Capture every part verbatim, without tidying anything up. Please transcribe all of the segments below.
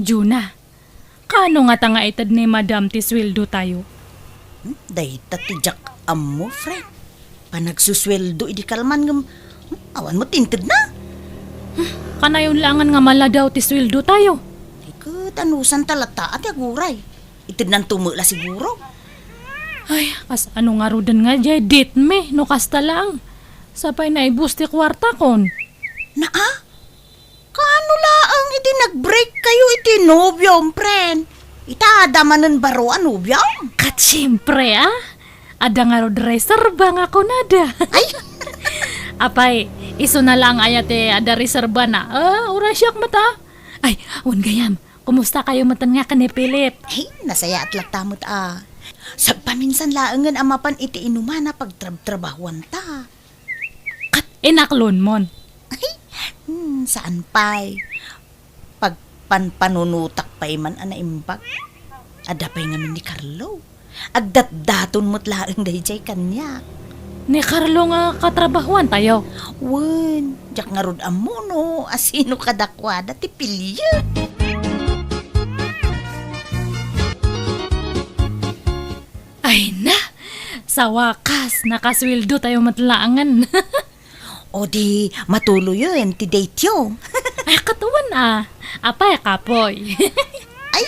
Juna, kaano ngata nga ited ni Madam ti sueldotayo? Hmm, dayta ti diak ammo, friend. Panagsusueldo idi kalman ngem, hmm, awan met intedna. Hmm, kanayon laengen nga maladaw ti sueldotayo. Ay, ket anusanta latta a ti aguray. Itednanto met la siguro. Ay, kasano ngaruden nga diay date mi no kasta laeng? Sapay naibus ti kuartakon. Naa? Kaano laeng idi nag-break kayo iti nobiom, friend? Ita, adda manen baro a nobiom? Ket siempre, a. Adda ngarud reserba nga kunada. Ay! Apay, isuna laeng aya ti adda reserbana? A, uray siak met, a. Ay, wen gayam, kumusta kayo met nga ken ni Philip? Ay, nasayaat latta met, a. Sagpaminsan laengen a mapan iti inumana pagtrabtrabahuanta. Ket inaklonmon? Hmm, saan pay. Pagpanpanunotak pay man a naimbag. Adda pay ngamin ni Carlo. Agdatdaton met laeng daydiay kaniak. Ni Carlo nga katrabahuantayo? Wen, diak ngarud ammo no asino kadakuada ti piliek. Ay na, sa wakas, nakasueldotayo met laengen. O di, matuloyen ti dateyo. Ay, ket wen a. Apay, kapoy? Ay,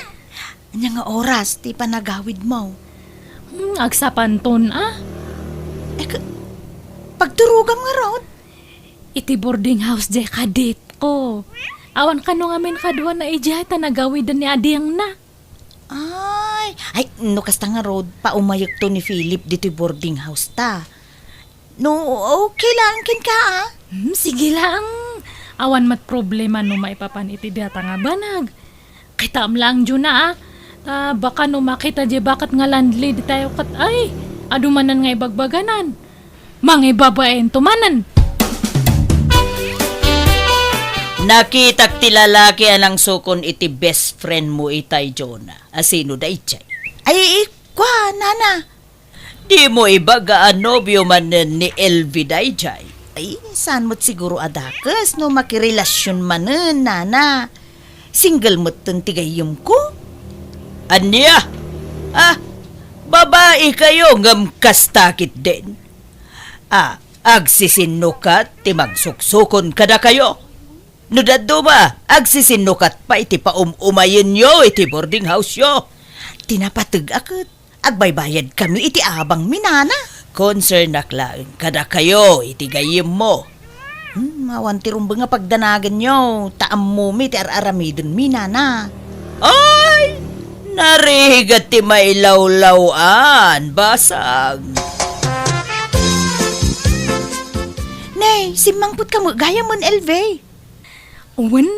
ania nga oras ti panagawidmo? Hmm, agsapanton, a. Ay, ka-, pagturogam ngarud? Iti boarding house diay kadetko. Awan kano ngamin kaduana idiay ta nagawiden ni adingna. Ay, ay, no kasta ngarud, paumayekto ni Philip ditoy boarding house ta. No, okay lang kenka, a? Hmm, sige lang. Awan met problema no maipapan iti data nga banag. Kitaem lang, Juna, a. Ta baka no makita diay baket nga landlady tayo ket, ay, adu manen nga ibagbaganan. Mangibabainto manen. Nakitak ti lalaki a nangsukon iti best friend mo itay, Jonah. Asino daydiay? Ay, ikua, nana. Dimo ibaga a nobio manen ni Elvi daydiay? Ay, saan met siguro a dakes no makirelasion manen, nana. Single metten ti gayyemko. Ania? Ah, babai kayo ngem kasta ketdin. Ah, agsisinnukat ti magsuksukon kadakayo. No dadduma, agsisinnukat pay ti paum-umayenyo iti boarding house-yo. Ti napateg-ak ket agbaybayadkami iti abangmi, nana. Konsernak laeng kadakayo iti gayyemmo. Hmm, awan ti rumbeng a pagdanaganyo, ta ammomi ti ar-aramidenmi, nana. Ay! Narigat ti mailawlaw-an, basag. Nay, simmangpet kamo gayamen, Elve. Wen,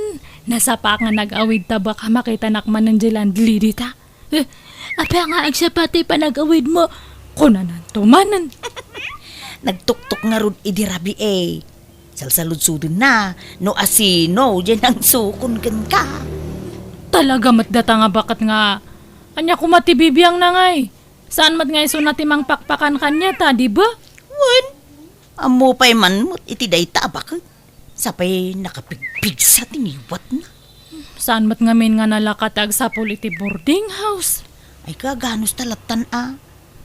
nasapaak nga nag-awid ta baka makitanak manen diay landlady ta. Eh, apay nga agsapa ti panag-awidmo? Kunananto manen. Nagtuktok ngarud idi rabii. Salsaludsodenna no asino diay nangsukon kenka. Talaga met data nga baket nga, ania koma ti bibiangna ngay? Saan met nga isuna ti mangpakpakan kaniata, di ba? Wen, ammo pay man met iti dayta a baket. Sapay nakapigpigsa ti ngiwatna. Saan met ngamin nga nalaka ti agsapul iti boarding house? Ay, kaganos ta lattan a.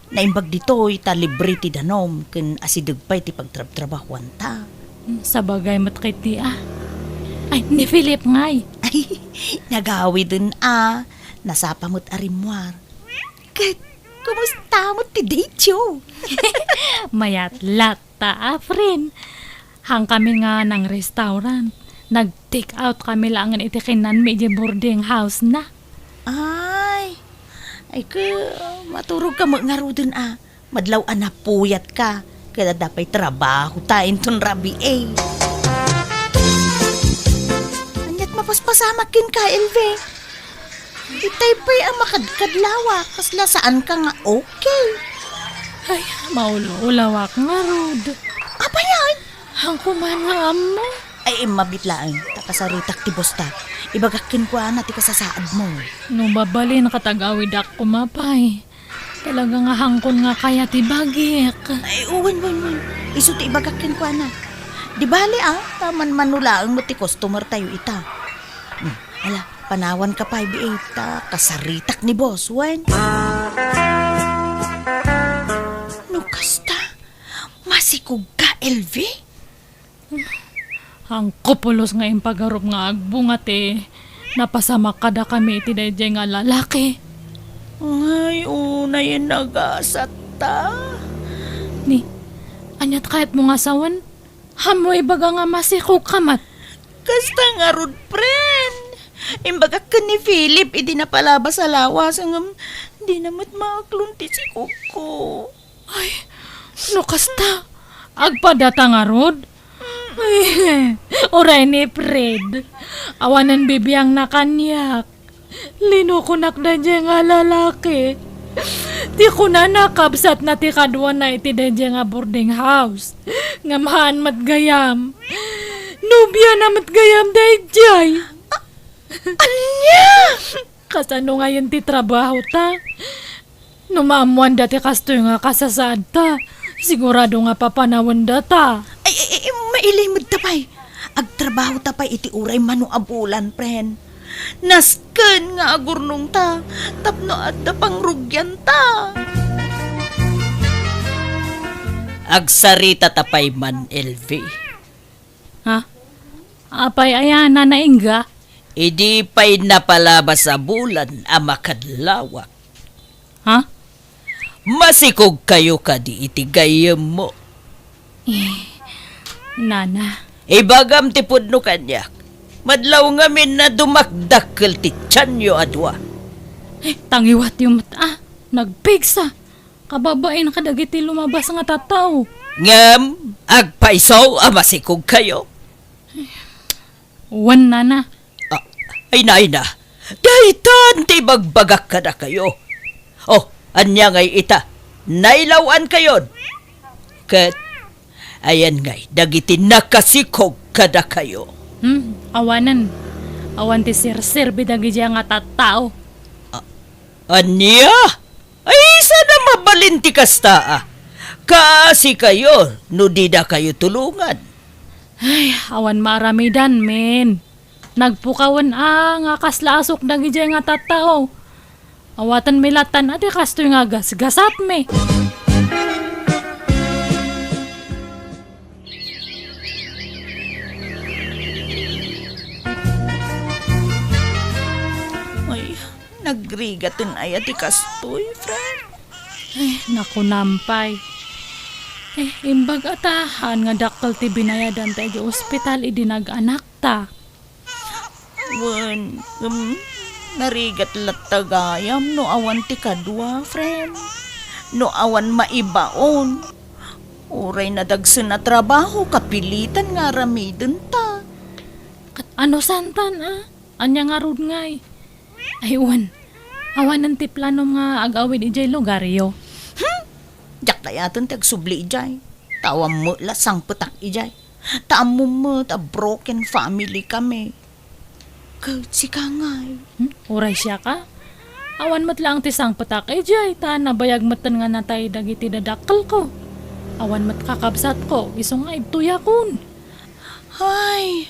Naimbag ditoy ta libre ti danum ken asideg pay ti pagtrabtrabahuanta. Hmm, sabagay met ketdi a. Ay, ni Philip ngay. Ay, nagawiden a. Nasapa met a rimmuar. Ket, kumusta met ti date-yo? Mayat lat. Ta, a, friend, hangkami nga nang-restaurant. Nag-take out kami laengen iti kinanmi idiay boarding house-na. Ay, ay, ke, maturog ka met ngaruden a. Madlaw a napuyatka. Ket adda pay trabahota inton rabii. Aniat mapaspasamak kenka, Elve? Itay pay a makadkadlawa, kasla saanka nga okay. Ay, maul-ulawak ngarud. Apay aya? Haanko man nga ammo. Ay, immabit laeng, ta kasaritak ti bosta. Ibagak kenkuana ti kasasaadmo. No mabalin, katag-awidak koma pay. Talaga nga haangkon nga kaya ti bagik. Ay, wen, wen, wen. Isu ti ibagak kenkuana. Di bale, a, ta manmano laeng met ti customer tayo ita. Hmm, ala, Panawanka pay biit ta kasaritak ni boss, wen? No kasta, masikogka, L V? Angko pulos nga impagarup nga agbunga ti napasamak kadakami iti daydiay nga lalaki. Ay, unay a nagasatta. Ni, aniat kayatmo nga sawen? Ammo ibaga nga masikogka met. Kasta ngarud, friend. Imbagak ken ni Philip idi napalabas a lawas, ngem dina met maaklon ti sikogko. Ay, no kasta, agpadata ngarud? Ay, uray ni Fred. Awanen bibiangna kaniak. Linukonak daydiay nga lalaki. Ti kunana, kabsatna ti kaduana iti daydiay nga boarding house. Ngem haan met gayam. Nobiana met gayam daydiay. Ania? Kasano ngayen ti trabahota? No maammoanda ti kastoy nga kasasaadta, sigurado nga papanawendata. Ay, ay, ay, mailimedta pay. Agtrabahota pay iti uray mano a bulan, friend. Nasken nga agurnongta tapno adda pangrugianta. Agsaritata pay man, L V. Ha? Apay aya, Nana Inga? Idi pay napalabas a bulan a makadlawak. Ha? Masikogkayo kadi iti gayyemmo? Eh, Nana. Ibagam ti pudno kaniak. Madlaw ngamin a dumakdakkel ti tianyo a dua. Eh, tangiwatyo met, ah. Nagpigsa. Kababain kadagiti lumabas nga tattao. Ngem agpayso a masikogkayo? Wen, Nana. Ah, ay, Nana, daytan ti ibagbagak kadakayo. Oh, ania ngay ita? Nailaw-ankayon? Ket ayan ngay dagiti nakasikog kadakayo? Hmm, awanen. Awan ti serserbi dagidiay nga tattao. Ah, ania? Ay, saan a mabalin ti kasta, ah? Kaasikayo no didakayo tulongan. Ay, awan maaramidan, men. Nagpukawen a nga kasla asuk dagidiay nga tattao. Awatenmi lattan a ti kastoy nga gasgasatmi. Ay, nagrigaten aya ti kastoy, friend? Eh, nakunam pay. Eh, imbag a ta, haan nga dakkel ti binayadanta iti ospital idi nag-anakta. Wen, em, narigat latta gayam no awan ti kadua, friend. No awan maibaon. Uray nadagsen a trabaho, kapilitan nga aramidenta. Ket ano santan, a? Ania ngarud ngay? Ay, wen. Awanen ti planom nga ag-awid idiay lugaryo? Hmm? Diak kayaten ti agsubli idiay. Ta awan met la sangpetak idiay. Ta ammom met a broken family kami. Ket sika ngay? Hmm? Uray siak a? Awan met laeng ti sangpetak idiay, ta nabayag metten nga natay dagiti dadakkelko. Awan met kakabsatko, isu nga idtoyakon. Ay,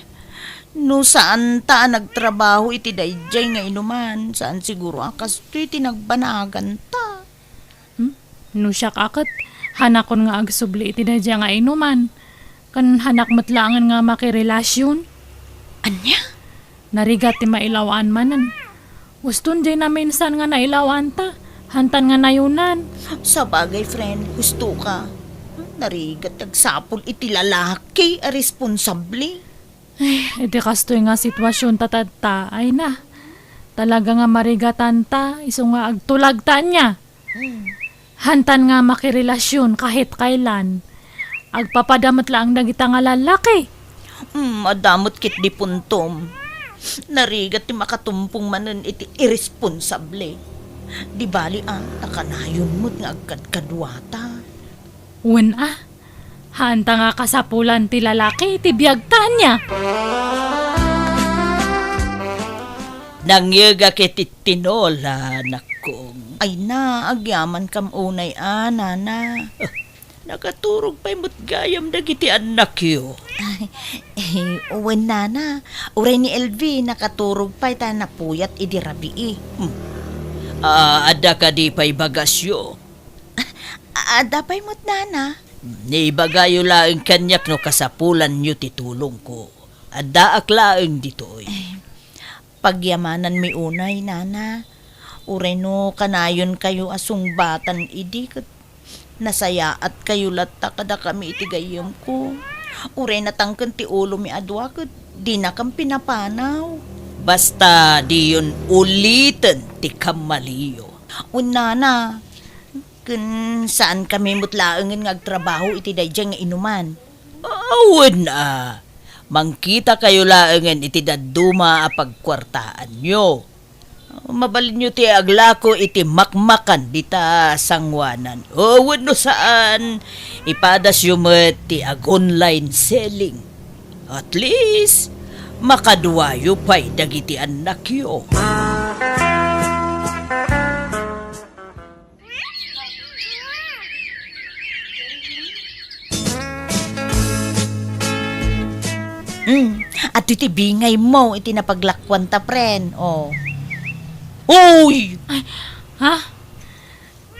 no saanta a nagtrabaho iti daydiay nga inuman, saan siguro a kastoy ti nagbanaganta. Hmm? No siak a ket, hanakon nga agsubli iti daydiay nga inuman. Ken hanak met laengen nga makirelasion. Ania? Narigat ti mailaw-an manen. Uston diay naminsan nga nailaw-anta. Hantan nga nayunan. Sabagay, friend, husto ka. Narigat ti agsapul iti lalaki a responsable. Eh, iti kastoy nga sitwasionta tatta, ay na. Talaga nga marigatanta, isu nga agtulagta ania. Hmm. Hantan nga makirelasion kahit kailan. Agpapada met laeng dagita nga lalaki. Hmm, adda met ketdi puntom. Narigat ti makatumpong manen iti iresponsable. Di bali a, ta kanayon met nga agkadkaduata. Wen a, haanta nga kasapulan ti lalaki iti biagta ania. Nangyegak iti tinola, nakkong. Ay na, agyamankam unay a, nana. Nakaturog pay met gayam dagiti annakyo. Eh, wen, nana. Uray ni Elvi, nakaturog pay ta napuyat idi rabii. Hmm. Ah, adda kadi pay bagasyo? A-, adda pay met, nana. Ibagayo laeng kaniak no kasapulanyo ti tulongko. Addaak laeng ditoy. Eh, pagyamananmi unay, nana. Uray no kanayonkayo a sungbatan idi ket nasayaatkayo latta kadakami iti gayyemko. Uray natangken ti ulomi a dua ket dinakam pinapanaw. Basta diyon uliten ti kammaliyo. Wen, nana, ken saankami met laengen nga agtrabaho iti daydiay nga inuman. Awen a, mangkitakayo laengen iti dadduma a pagkuartaanyo. Mabalinyo ti aglako iti makmakan dita sangoanan. O, wenno saan, ipadasyo met ti ag-online selling. At least, makaduayo pay dagiti annakyo. Mm. Adtoy ti bingaymo iti napaglakuanta, pren. Oh. Uy! Ay, ha?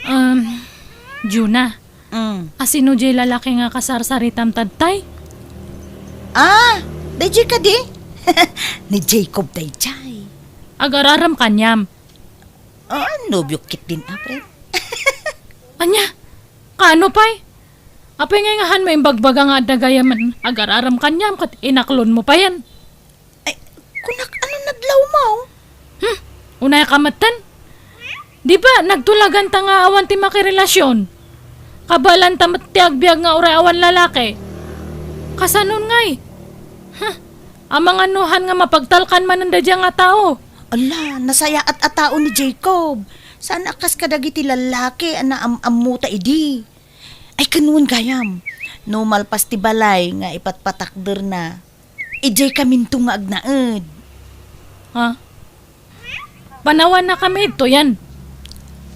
Um, Juna, Mm. Asino jay lalaki nga kasarsaritam tadtay? Ah, dayjay kadi? Ni Jacob dayjay. Agar-aram kaniam. Ah, nobyo ketdin, a, pren. Ania? Kaano pay? Apay ngay nga hanmo imbagbaga nga adda gayamen agar-aram kaniam ket inaklonmo payen? Ay, kunak, ano nadlawmo? Hmm, unay ka metten? Di ba nagtulaganta nga awan ti makirelasion? Kabalanta met ti agbiag nga uray awan lalaki. Kasanon ngay? Huh, amangan no han nga mapagtalkan manen daydiay nga tao. Ala, nasayaat a tao ni Jacob. Saan a kas kadagiti lallaki a naam-ammota idi. Ay, ken wen gayam, no malpas ti balay nga ipatpatakderna, idiay kaminto nga agnaed. Ha? Panawanna kami idtoyen.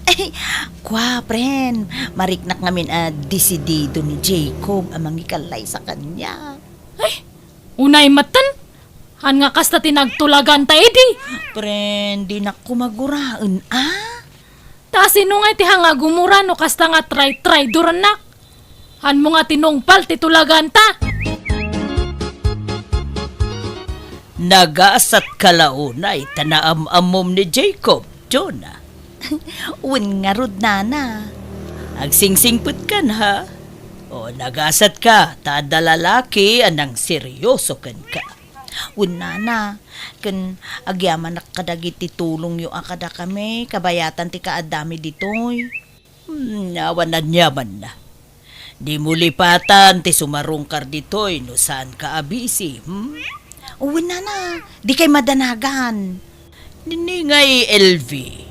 Ay, kua, pren, mariknak ngamin a desidido ni Jacob a mangikallaysa kaniak. Ay, unay metten. Han nga kasta ti nagtulaganta idi. Pren, dinak koma guraen, a? Ta sino ngay ti han nga gumura no kasta nga tray-traydorannak? Hanmo nga tinungpal ti tulaganta. Nagasatka la unay ta naam-ammom ni Jacob, Jonah. Wen ngarud, nana. Agsingsingpetkan, ha? O, nagasatka ta adda lalaki a nangseryoso kenka. Wen, nana, ken agyamanak kadagiti tulongyo a kadakami kabayatan ti kaaddami ditoy. Hmm, awan aniamanna. Dimo lipatan ti sumarungkar ditoy no saanka a busy, hmm? Wen, nana, dikay madanagan. Nini ngay, Elvi?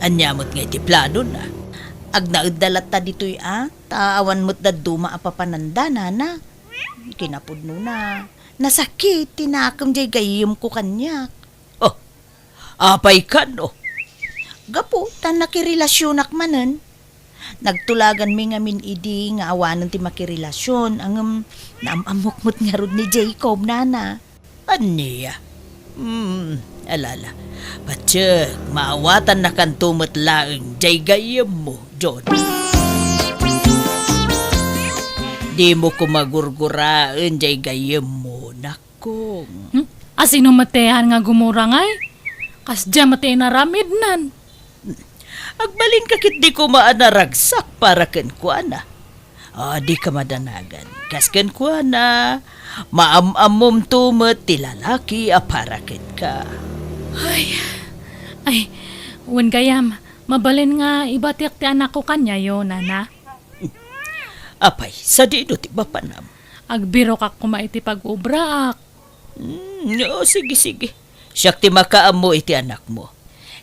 Ania met ngay ti planona? Agnaedda latta ditoy, a? Ta awan met dadduma a papananda, nana. Kinapudnona, nasakit ti nakem jay gayyemko kaniak. Oh, apay kano? Gapu ta nakirelasionak manen. Nagtulaganmi ngamin idi nga awanen ti makirelasion, ngem naam-ammok met ngarud ni Jacob, nana. Ania? Hmm, alala. Patiek, maawatannakanto met laeng jay gayyemmo, John. Dimo koma gurguraen jay gayyemmo, nak. Kung. Hmm? Asino met ti han nga gumura ngay? Kasdiay met ti inaramidnan. Agbalinka ketdi koma a naragsak para kenkuana. A, dika madanagan. Kas kenkuana, maam-ammomto met ti lalaki a para kenka. Ay, ay, wen gayam, mabalin nga ibatiak ti anakko kaniayo, nana. Apay, sadino ti mapanam? Agbirokak koma iti pag-obraak. Hmm, o, sige, sige. Siak ti makaammo iti anakmo.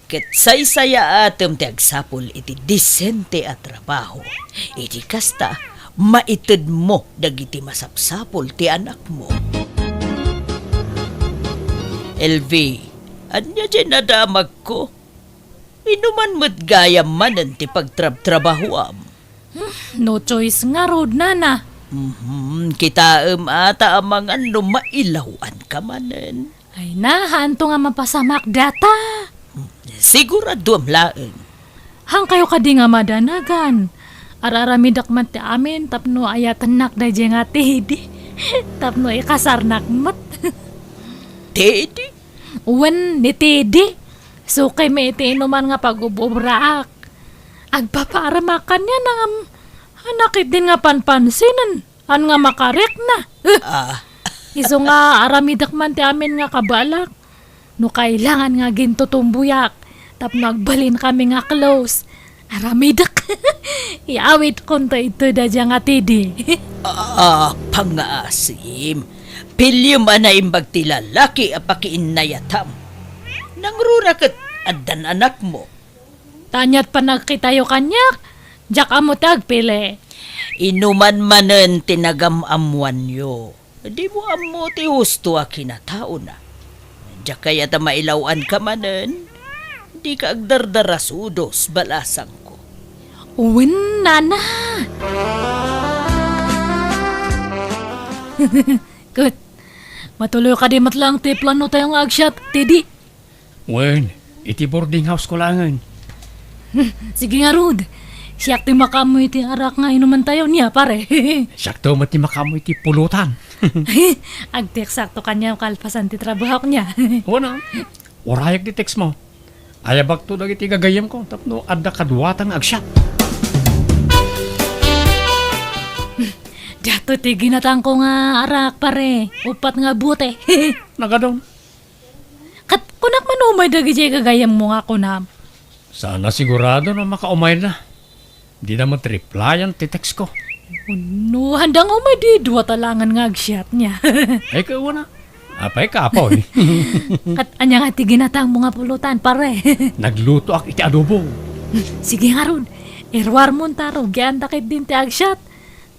Ket saysayaatem ti agsapul iti disente a trabaho. Iti kasta, maitedmo dagiti masapsapul ti anakmo. Elvi, ania diay nadamagko? Inuman met gayam manen ti pagtrabtrabahoam. No choice ngarud, nana. Mhm, kitaem ata amangan no mailaw-anka manen. Ay na, haanto nga mapasamak data. Siguraduam laeng. Haankayo kadi nga madanagan. Ar-aramidek man ti amin tapno ayatennak daydiay nga Teddy. Tapno ikasarnak met. Teddy? Wen, ni Teddy. Sukaymi iti inuman nga pagub-ubraak. Agpapaaremak kaniana ngem, haanna ketdin nga panpansinen. Haan nga makarikna. Ah. Isu nga aramidek man ti amin nga kabaelak. No kailangan nga agintutumboyak tapno agbalinkami nga close, aramidek. Iawidkonto ditoy daydiay nga Teddy. Ah, pangngaasim. Piliem a naimbag ti lalaki a pakiinnayatam. Nangruna ket addan anakmo. Ta ania't panagkitayo kaniak, diak ammo ti agpili. Inuman manen ti nagam-ammoanyo. Dimo ammo ti husto a kinataona. Diak kayat a mailaw-anka manen. Dika agdardarasudos, balasangko. Wen, nana. Ket, matuloy kadi met laeng ti plano tayo nga agsiat, Teddy? Wen, iti boarding house ko laengen. Sige ngarud. Siak ti makaammo iti arak nga inuman tayo niya, pare. Siakto met ti makaammo iti pulutan. Agteksakto kaniam kalpasan ti trabahok niya. Wen a. Urayak ti text mo. Ayabakto dagiti gagayyemko tapno adda kaduata nga agsiat. Diato ti ginatangko nga arak, pare. Uppat nga bote. Nagadon. Ket kunak man umay dagidiay gagayyemmo nga kunam. Saan a sigurado no makaumayda. Dida met replyan ti text ko. No, haanda nga umay di dua ta laengen nga agsiat niya. Ay, kawana. Apay, kapoy. Ket ania nga ti ginatangmo nga pulutan, pare? Naglutoak iti adobo. Sige ngarud, iruarmon ta rugianta ketdin ti agsiat.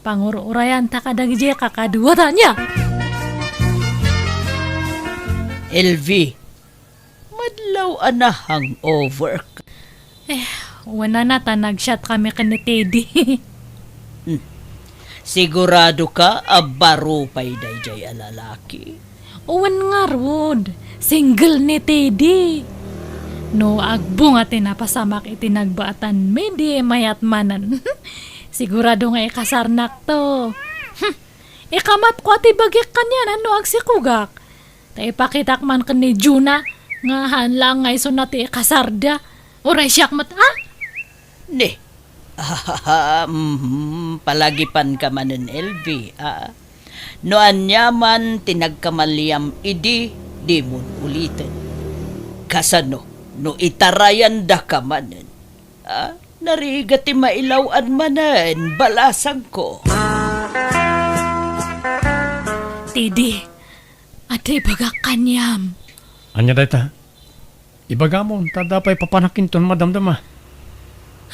Pangur-urayanta kadagidiay kakaduata niya. L V, madlaw a na-hangover ka. Eh, wen a, nana, ta nagsiat kami ken ni Teddy. Hmm. Sigurado ka a baro pay daydiay a lalaki? Wen ngarud, single ni Teddy. No agbunga ti napasamak iti nagbaatan mi, di mayat manen. Sigurado nga ikasarnak to. Hmm. Ikamatko a ti bagik kaniana no agsikogak. Ta ipakitak man ken ni Juna nga haan laeng nga isuna ti ikasarda. Uray siak met, a? Ne. Mhm, palagipanka manen, L V, a? No ania man ti nagkamaliam idi, dimon uliten. Kasano no itarayandaka manen? A? Narigat ti mailaw-an manen, balasangko. Teddy, adda ibagak kaniam. Ania dayta? Ibagamon, ta adda pay papanakon madamdama.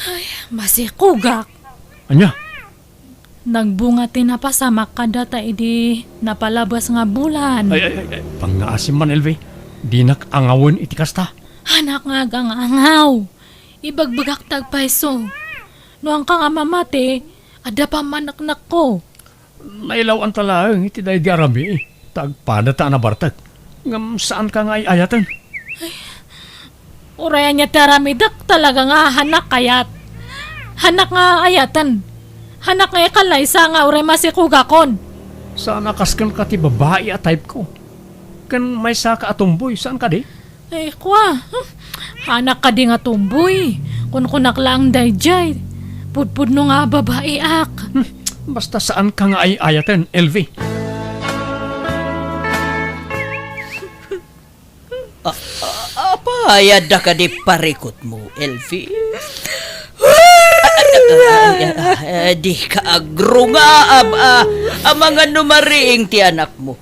Ay, masikogak. Ania? Nagbunga ti napasamak kadata idi napalabas nga bulan. Ay, ay, ay, ay, pangngaasim man, L V. Dinak angawen iti kasta. Haanak nga agangaw. Ibagbagak ti agpayso. No haanka nga mamati, adda pammaneknekko. Nailaw-anta laeng iti daydi a rami, ta agpada ta a nabartek. Ngem saanka nga ay-ayaten. Uray ania ti aramidek, talaga nga haanak kayat. Haanak nga ayaten. Haanak nga ikalaysa nga uray masikogakon. Saan a kas kenka ti babai a type ko. Ken maysaka a tomboy, saan kadi? Ay, kua. Haanak kadi nga tomboy. Kunkunak laeng daydiay. Pudpudno nga babaiak. Hmm, basta saanka nga ay-ayaten, L V. A-, a-, apay, adda kadi parikutmo, L V? Ay, ay, ay, dika agrungaam, a, amangan no mariing ti anakmo.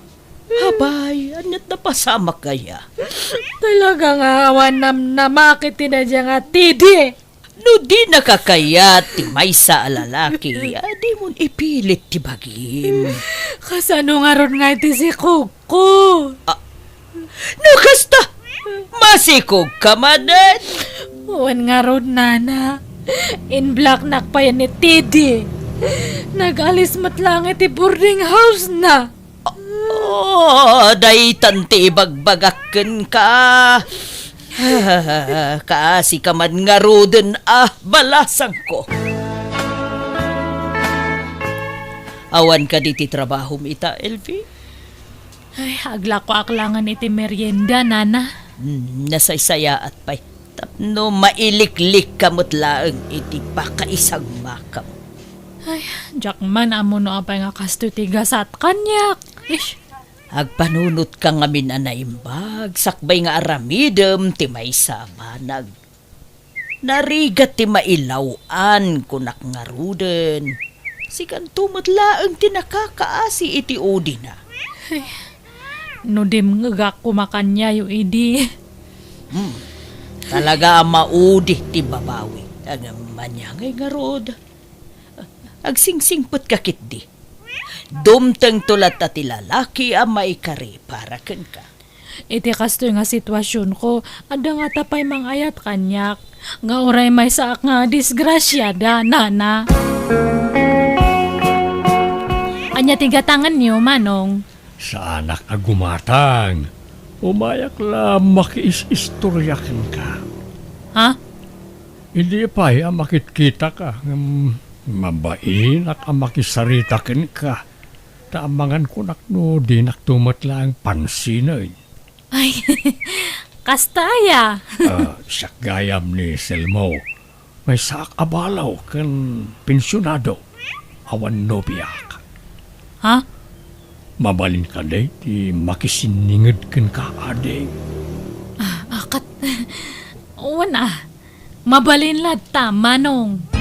Apay, ania't napasamak aya? Talaga nga awan namnamak iti daydiay nga Teddy. No dinaka kayat ti maysa a lalaki, a, dimon ipilit ti bagim. Kasano ngarud nga iti sikogko? A, no kasta, masikogka manen. Wen ngarud, nana. In-blocknak payen ni Teddy. Nag-alis met laeng iti boarding house na. Oh, daytan ti ibagbagak kenka. Kaasi ka man ngaruden a balasangko. Awan kadi ti trabahom ita, Elvie? Ay, aglakoak laengen iti merienda, nana. Hmm, nasaysayaat pay. Tapno mailiklik ka met laeng iti pakaisagmakam. Ay, diak man ammo no apay nga kastoy ti gasat kaniak. Ish. Agpanunot ka ngamin a naimbag, sakbay nga aramidem ti maysa a banag. Narigat ti mailaw-an, kunak ngaruden. Sikanto met laeng ti nakakaasi iti udina. Ay, no dimngegak koma kaniayo idi. Hmm. Talaga a maudi ti babawi. Ngem ania ngay ngarud? Agsingsingpet ka ketdi. Dumtengto latta ti lalaki a maikari para kenka. Iti kastoy nga situasionko, adda ngata pay mangayat kaniak, nga uray maysaak nga disgrasiada, nana. Ania ti gatangenyo, Manong? Saanak a gumatang. Umayak la makiis-istoria kenka. Ha? Idi pay a makitkitaka, ngem mabainak a makisarita kenka. Ta amangan kunak no dinakto met laeng pansinen. Ay, kasta aya? Ah, siak gayam ni Selmo. Maysaak a balo ken pensionado. Awan nobiak. Ha? Mabalin kadi ti makisinninged kenka, ading? Ah, akat, wen a. Mabalin latta, Manong.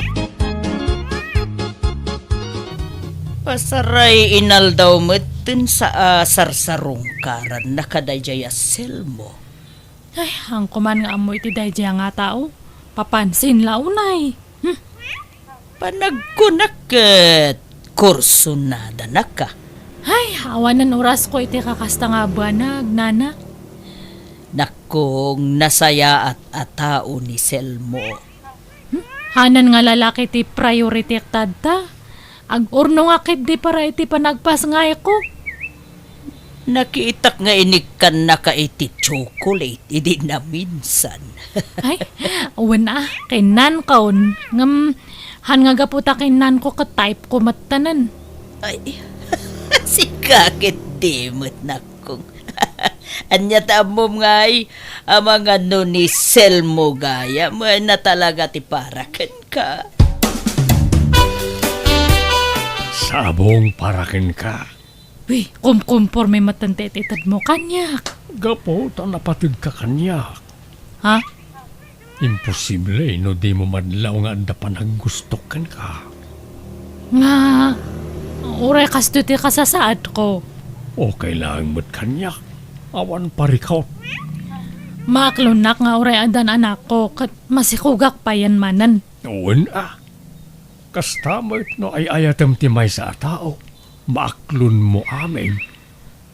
Pasaray inaldaw met ten sa a sarsarungkaranna kadaydiay a Selmo. Ay, haanko man nga ammo iti daydiay a nga tao. Papansin la unay. Hmm. Panagkunak ket kursunadanak a. Ay, awanen orasko iti kakasta nga banag, nana. Nakkong, nasayaat a tao ni Selmo. Hmm? Hanan nga lalaki ti priority tatta. Ag-urnongak ketdi para iti panagpasngayko. Nakitak nga inikkannaka iti chocolate idi naminsan. Ay, wen a, kinnankon. Ngem, han nga gapu ta kinnanko ket type ko mettenen. Ay, sika ketdi met, nakkong. Ania ta ammom ngay, amangan no ni Selmo gayam a talaga ti para kenka. Sabong para kenka. Wi, kumkumporme metten ti itedmo kaniak. Gapu ta napategka kaniak. Ha? Imposible no dimo madlaw nga adda panaggustok kenka. Nga, uray kastoy ti kasasaadko. Okay laeng met kaniak. Awan parikot. Maaklonnak nga uray addan anakko ket masikogak payen manen. Wen a. Kasta met no ay-ayatem ti maysa a tao, maaklonmo amin.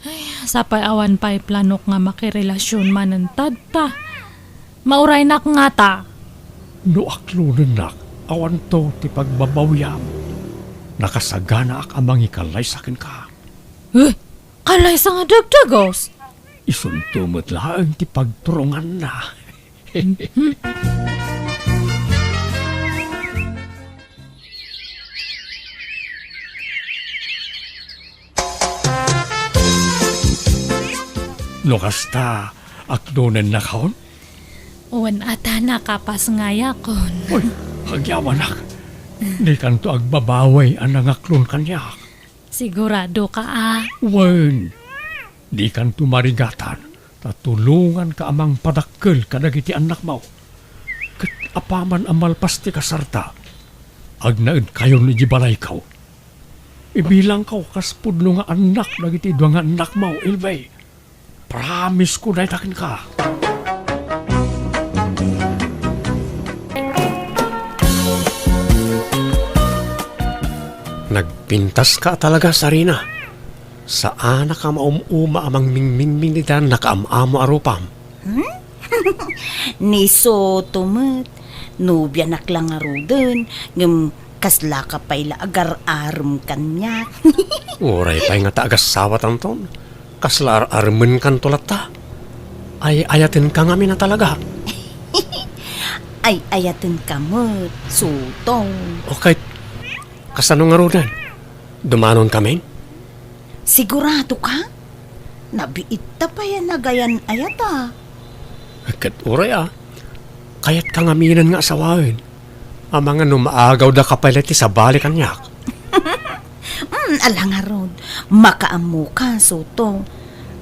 Ay, sapay awan pay planok nga makirelasion manen tatta. Mauraynak ngata. No aklonennak, awanto ti pagbabawiam. Nakasaganaak a mangikalaysa kenka. Eh, kalaysa nga dagdagus? Isunto met laeng ti pagturonganna. No kasta, aklonennakon? Wen a ta nakapasngayakon. Uy, agyawanak. Dikanto agbabaway a nangaklon kaniak. Sigurado ka a? Wen, dikanto marigatan, ta tulonganka a mangpadakkel kadagiti annakmo. Ket apaman a malpas ti kasarta, agnaedkayon idiay balayko. Ibilangko kas pudno nga annak dagiti dua nga annakmo, Elvie. Promise ko dayta kenka. Nagpintaska talaga, Sarina. Saanak a maum-uma a mangmingmingming ita nakaam-amo a rupam. Hmm? Ni Soto met, nobianak la ngaruden, ngem kaslaka pay la agar-arem kaniak. Uray pay ngata agassawatanton, kasla ar-aremenkanto latta. Ay-ayatenka ngamin a talaga. Ay-ayatenka met, Soto. Okay, kasano ngaruden? Dumanonkamin? Sigurado ka? Nabiitta pay a nagayan-ayata. Ket uray a, kayatka ngaminen nga asawaen. Amangan no maagawda ka pay la iti sabali kaniak. Mm, ala ngarud, makaammoka, Soto.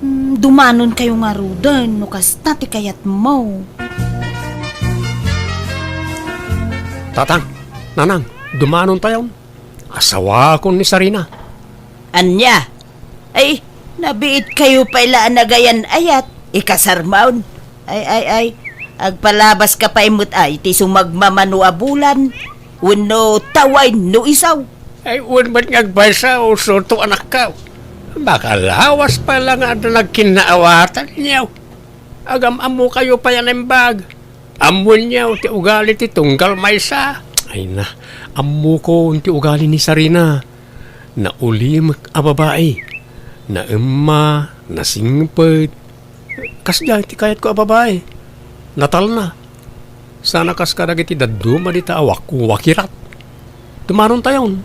Mm, dumanonkayo ngaruden no kasta ti kayatmo. Tatang, Nanang, dumanontayon. Asawaakon ni Sarina. Ania? Ay, nabiitkayo pay la a nagayan-ayat. Ikasarmon. Ay, ay, ay. Agpalabaska pay met ay ti sumagmamano a bulan. Wenno tawain no isaw. Ay, wen met nga agpaysa, o Soto anakko. Makalawas pay la nga adda nagkinnaawatan, nyaw. Agam-ammokayo pay a naimbag. Ammoenyo ti ugali ti tunggal maysa. Ay na, ammokon ti ugali ni Sarina. Naulimek a babai. Naemma, nasingpet. Kasdiay ti kayatko a babai. Natalna. Sana kas kadagiti dadduma dita a wakirat. Dumanontayon.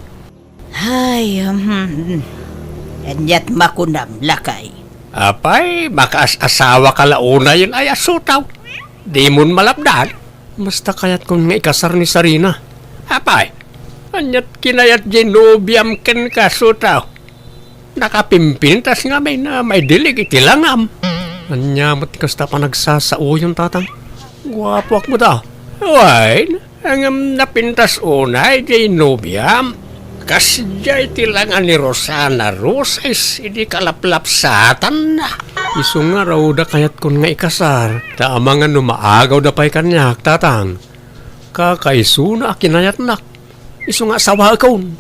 Ay, hmm. Aniat makunam, lakay? Apay, makaas-asawaka la unayen ay a Soto. Dimon malapdan. Basta kayatkon nga ikasar ni Sarina. Apay, aniat kinayat diay nobiam kenka, Soto? Nakapimpintas ngamin a maidilig iti langam. Ania met ti kasta panagsasaoyon, Tatang? Guapoak met a. Wen, ngem napintas unay diay nobiam. Kasdiay ti langa ni Rosana Roses idi kalaplapsatanna. Isu ngarud a kayatkon nga ikasar, ta amangan no maagawda pay kaniak, Tatang. Kakaisuna a kinayatnak. Isu nga asawaekon.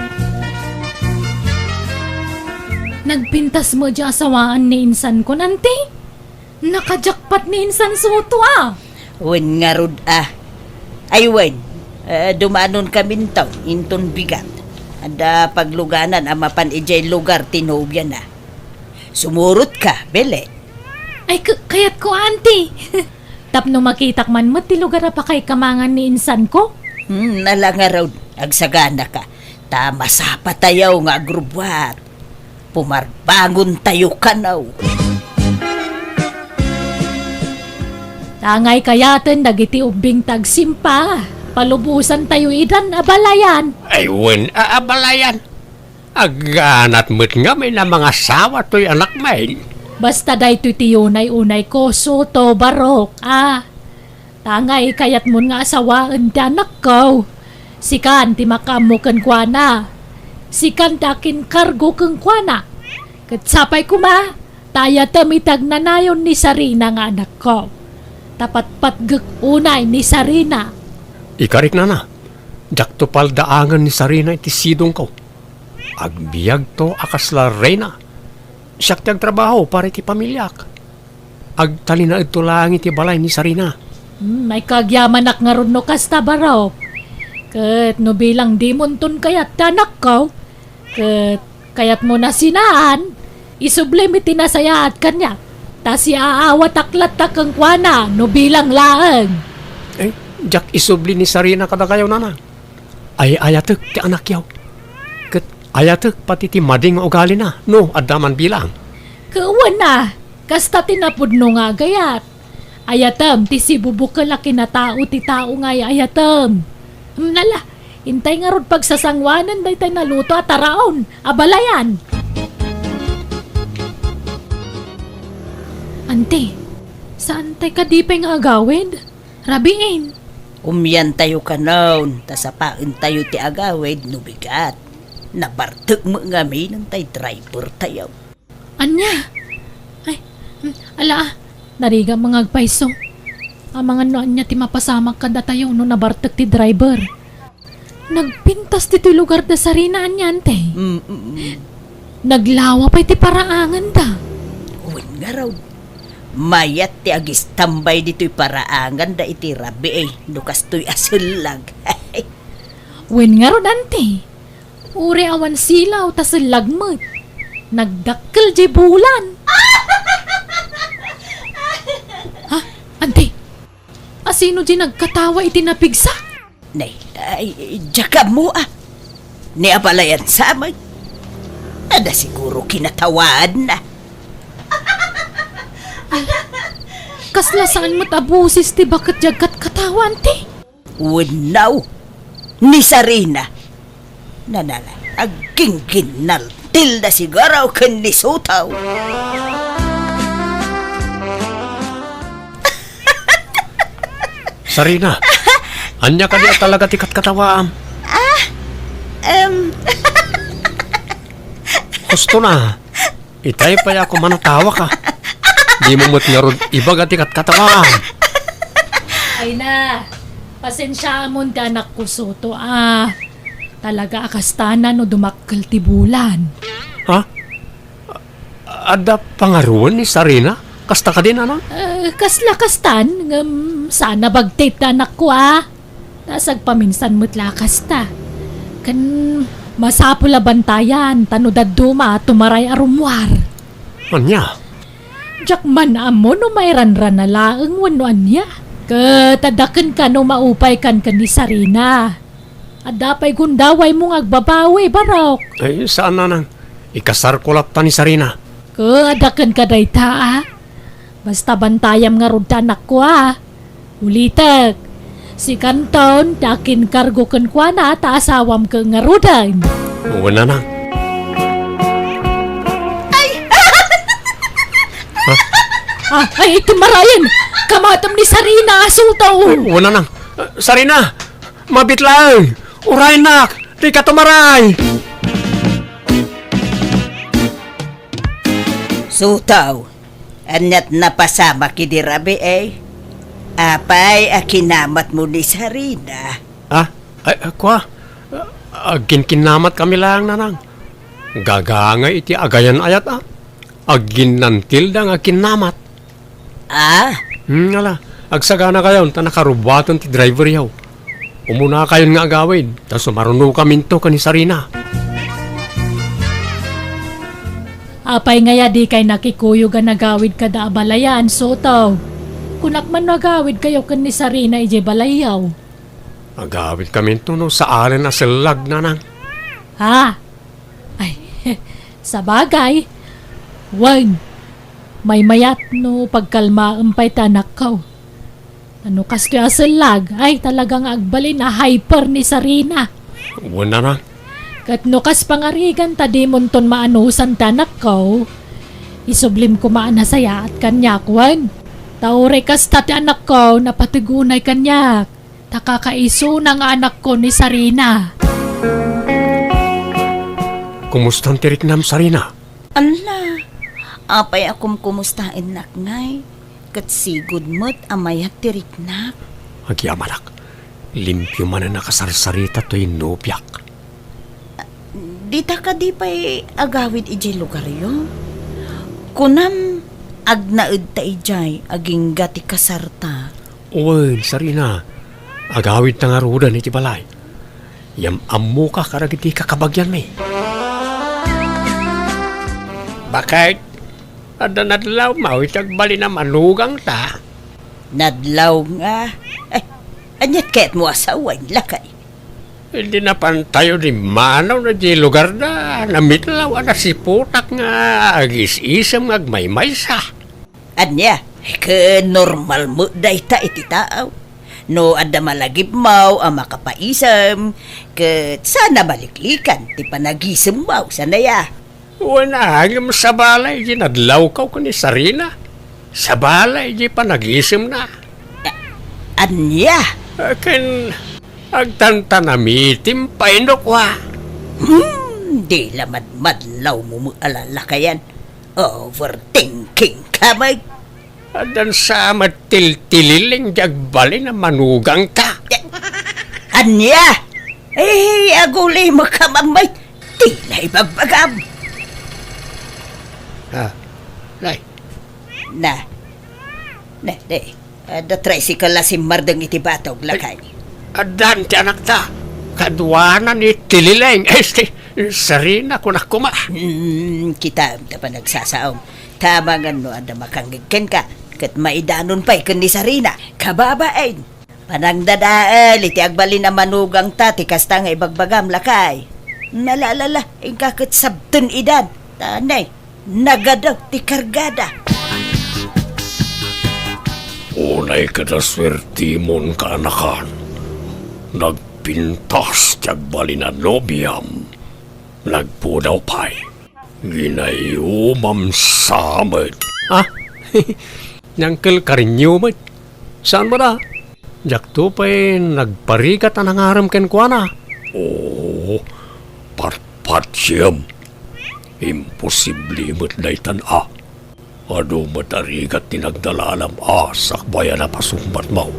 Nagpintas met diay asawaan ni insankon, anti? Nakajakpat ni insan Soto a. Wen ngarud a. Ay wen, eh, dumanonkaminto inton bigat. Adda pagluganan a mapan idiay lugar ti nobiana. Sumurotka, Belen. Ay, k-, kayatko, anti. Tapno makitak man met ti lugar a pakaikamangan ni insanko. Hmm, ala ngarud, agsaganaka. Ta masapatayo nga agrubbuat. Pumarbangontayo kano. Tangay kayaten dagiti ubbing ti agsimpa. Palubosantayo idan, abalayan. Ay, wen, a, abalayan. Agganat met ngamin a mangasawa toy anakmin. Basta daytoy ti unay-unayko, Soto, Barok, a. Tangay kayatmon nga asawaen ti anakko. Sikan ti makaammo kenkuana. Sikan ti akinkargo kenkuana. Ket sapay koma, ta ayatem iti agnanayon ni Sarina nga anakko. Ta patpatgek unay ni Sarina. Ikarik, nana, diakto paldaangen ni Sarina iti sidongko. Agbiagto a kasla reyna. Siak ti agtrabaho para iti pamiliak. Agtalinaedto laeng iti balay ni Sarina. Hmm, ay kagyamanak ngarud no kasta, Barok. Ket no bilang dimonton kayat ti anakko, ket kayatmo nasinaan, isublim iti nasayaat kaniak. Ta siaawatak latta kenkuana no bilang laeng. Eh, diak isubli ni Sarina kadakayo, nana. Ay-ayatek ti anakyo. Ket ayatek pati ti madi nga ugalina, no adda man bilang. Ket wen a, kasta ti napudno nga agayat. Ayatem ti sibubukel a kinatao ti tao nga ay-ayatem. Hmm, ala, intay ngarud pagsasangoanen daytay naluto a taraon, abalayan. Anti, saantay kadi pay nga agawid? Rabiin. Umiantayo kanon, ta sapaentayo ti agawid no bigat. Nabartek met ngamin tay drivertayo. Ania? Ay, mm, ala, ah, narigat nga agpayso. Amangan no ania ti mapasamak kadatayo no nabartek ti driver. Nagpintas ditoy lugar da Sarina, ania, anti? Mm, mm, mm. Naglawa pay ti paraangenda. Wen ngarud. Mayat ti agistambay ditoy paraangan da iti rabii, no kastoy a sellag. Wen ngarud, anti. Uray awan silaw ta sellag met. Nagdakkel diay bulan. Ha? Anti? Asino diay nagkatawa iti napigsa? Nay, ay, diak ammo, a. Ni abalayan sa met. Adda siguro kinatawaanna. Ay, kasla saan met a boses ti baket diay agkatkatawa, anti? Wenno, ni Sarina. Nanala, aggingginnaltilda siguro ken ni Sotaw. Sarina, ania kadi a talaga ti katkatawaam? Ah, em. Husto na. Itay pay a kuman a tawak, a. Dimo met ngarud ibaga ti katkatawaam. Ay na, pasensiaamon ti anakko, Soto, a. Talaga a kasta na no dumakkel ti bulan. Ha? Adda pangaruan ni Sarina? Kasta kadi, nanang? Eh, kasla kastan, ngem saan a bagtit ti anakko, a. Ta sagpaminsan met la kasta. Ken masapul a bantayan, ta no dadduma, tumaray a rummuar. Ania? Diak man ammo no mairanrana laeng wenno ania. Ket adda kenka no maupaykan ken ni Sarina. Adda pay gundawaymo nga agbabawi, barok. Ay, saan, nanang. Ikasarko latta ni Sarina. Ket adda kenka dayta, a. Basta bantayam ngarud ti anakko, a. Ulitek, sikanton ti akinkargo kenkuana ta asawam ket ngaruden. Wen, nanang. Ay! Ha? Ah, ay, tumarayen! Kamatem ni Sarina, Sotaw! Wen, nanang. Sarina! Mabit laeng! Uraynak! Dika tumaray! Sotaw, aniat napasamak idi rabii, eh? Apay a kinamatmo ni Sarina? Ah, ay, ah, kua? Agkinkinnamat kami laeng, nanang. Gagangay iti agayan-ayat, a. Agginnantilda nga kinnamat. Ah? Hmm, ala, agsaganakayon ta nakarubuaten ti driveryo. Umunakayon nga agawid, ta sumarunokaminto ken ni Sarina. Apay ngay a dikay nakikuyog a nagawid kada abalayan, Sotaw? Kunak man no agawidkayo ken ni Sarina idiay balayyo. Agawidkaminto no saalen a sellag, nanang. Ha? Ay, sabagay. Wen, maymayat no pagkalmaem pay ti anakko. No kastoy a sellag, ay, talaga nga agbalin a hyper ni Sarina. Wen, nanang. Ket no kas pangarigan ta dimonton maanusan ti anakko, isublim koma a nasayaat kaniak, wen. Ta uray kasta ti anakko, napateg unay kaniak. Ta kakaisuna nga anakko ni Sarina. Kumustan ti riknam, Sarina? Ala, apay a kumkumustaennak ngay? Ket sigud met a mayat ti riknak. Agyamanak, limpio manen a kasarsarita toy nobiak. Dita kadi pay agawid idiay lugaryo? Kunam, agnaedta idiay agingga ti kasarta. Wen, Sarina, agawidta ngaruden iti balay. Yam-ammoka kadagiti kakabagianmi. Baket, adda nadlawmo iti agbalin a manugangta? Nadlaw nga? Ay, aniat kayatmo a sawen, lakay? Idi napantayo dimmanaw na di lugarda, namitlaw a nasiputak nga agis-isem nga agmaymaysa. Ania, ket normal met dayta iti tao. No adda malagipmo a makapaisem, ket saan a maliklikan ti panagisemmo, saan aya? Wen, ngem sabali idi nadlawko ken ni Sarina. Sabali idi panagisemna. A-, ania? Ken agtantanamitim pay no kua. Hmm, di la madmadlawmo met a lalakayan. Overthinking ka met. Addan sa met tiltililing di agbalin a manugangta. Ania? Eh, agulimekka met. Di la ibagbagam. Ah, nay. Na, Ne, ne. Adda tricycle a simmardeng iti batog, lakay. Addan ti anakta. Kaduana ni Tilileng. Este, Sarina, kunak koma. Hmm, kitaem ta panagsasaom. Tama nga no adda makangngeg kenka, ket maidanon pay ken ni Sarina. Kababain. Panangdadael iti agbalin a manugangta ti kasta nga ibagbagam, lakay. Nalaalala, inka ket sabten idan. Ta ne, nagadaw ti kargada. Unay kada suertimon, kaanakan. Nagpintas ti agbalin a nobiam. Nagpudaw pay. Ginayumam sa met. Ah, ni Uncle Karinyo met. Saan mo da? Diakto pay nagparigat a nangarem kenkuana. Oo, patpatsiem. Imposible met daytan a. Adu met a rigat ti nagdalaalam a sakbay a napasungbatmo.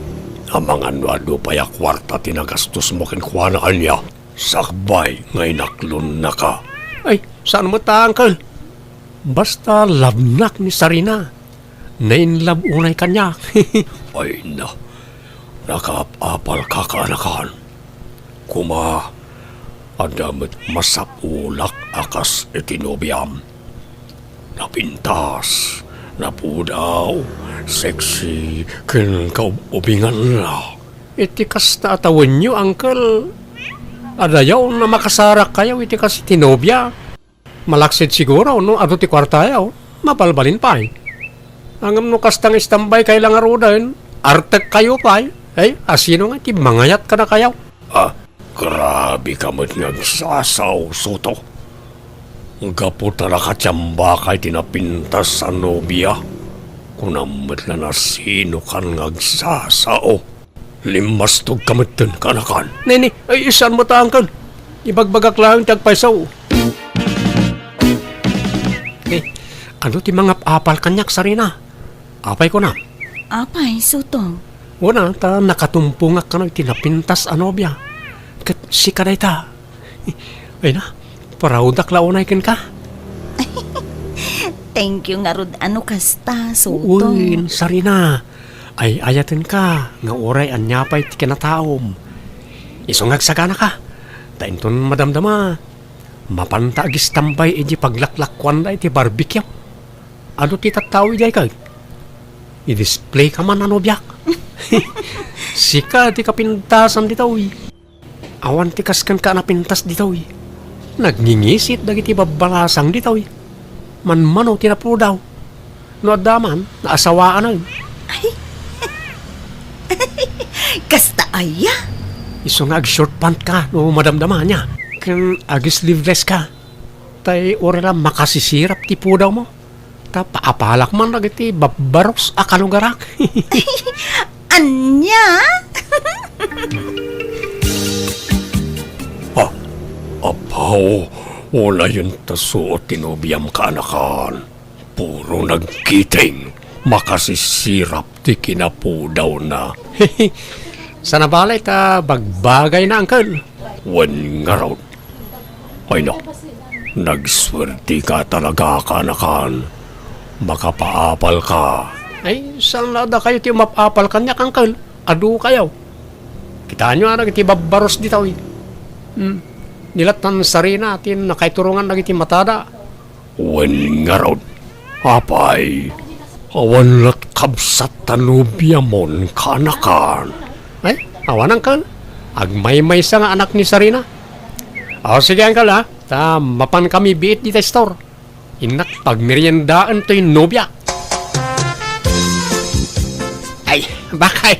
Amangan no adu pay a kuarta ti nagastosmo kenkuana ania, sakbay nga inaklonnaka. Ay, saan met a, Uncle. Basta labnak ni Sarina. Nainlab unay kaniak. Ay na, nakaap-apalka, kaanakan. Koma, adda met masapulak a kas iti nobiam. Napintas, napudaw, sexy, ken kaub-ubinganna. Iti kasta a tawenyo, Uncle, adayaw a makasarakkayo iti kas iti nobia. Malaksid siguro no adu ti kuartayo, mabalbalin pay. Ngem no kasta nga istambaykay la ngaruden, artekkayo pay. Ay, asino nga ti mangayat kadakayo? Ah, grabe ka met nga agsasao, Soto. Gapu ta nakatiambakay ti napintas a nobia, kunam met la no asinokan nga agsasao. Limmastog ka metten, kaanakan. Nini, ay, saan met a, Uncle. Ibagbagak laeng ti agpayso. Eh, adu ti mangap-apal kaniak, Sarina? Apay kunam? Apay, Soto? Wen a, ta nakatumpongak kano iti napintas a nobia. Ket sika dayta. Ay na, proud-ak la unay kenka. Thank you ngarud a no kasta, Soto. Uy, Sarina. Ay-ayatenka nga uray ania pay ti kinataom. Isu nga agsaganaka, ta inton madamdama, mapanta agistambay idiay paglaklakkuanda iti barbecue. Adu ti tattao idiay kay? I-display ka man a nobiak. Sika ti kapintasan ditoy. Awan ti kas kenka a napintas ditoy. Nagngingisit dagiti babbalasang ditoy. Manmano ti napudaw. No adda man, naasawaan. Ay. Kasta aya? Isu nga ag-short pant ka no madamdama ania. Ken ag-sleeveless ka. Tay uray la makasisirap ti pudawmo. Ta paapalak man dagiti babbaros a kalugarak. Ania? Ah, apaw, unayen ta suot ti nobiam, kaanakan. Puro nagkiting, makasisirap ti kinapudawna. Sana balay ta bagbagayna, Uncle. Wen ngarud. Ay na, nagsuertika talaga, kaanakan. Makapaapal ka. Ay, saan la dakayo ti umap-apal kaniak, Uncle? Adu kayo. Kitaenyo a dagiti babbaros ditoy. Hmm. Ni la Sarina ti nakaiturongan dagiti matada. Wen ngarud, apay, awan la kabsat ta nobiamon, kaanakan. Ay, awan, Uncle. Agmaymaysa nga anak ni Sarina. O, sige, Uncle, ha? Ta mapan kami biit dita store. Innak pagmeriendaen toy nobia. Ay, bakay.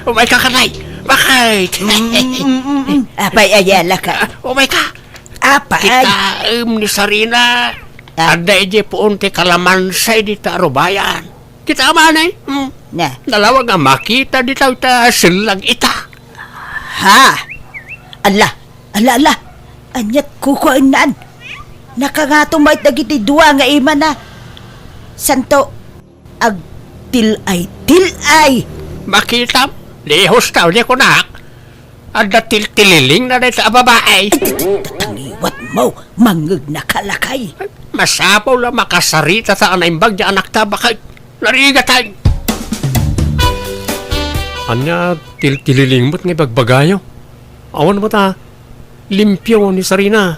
Umay ka, kanay. Bakay. Mm, mm, mm, mm. Apay, ayala ka. Umay ka. Apay. Kitaem ni Sarina. Ah. Adda idiay puon ti kalamansa dita arubayan. Kitaem, anay? Hmm. Na. Nalawag a makita dita ta sellag ita. Ha? Ala, ala, ala. Aniat kukuennan? Nakangato met dagiti dua nga imana. Santo, agtil-ay, til-ay. Makitam? Dihos ta, di kunak. Adda tiltililingna dayta a babae. Ay, tangtang, liwat mo, mangngegna ka, lakay. Masapul a makasarita ta a naimbag ti anakta, bakay. Narigatan. Ania, til-, tililingmet nga ibagbagayo? Awan met a, limpio ni Sarina.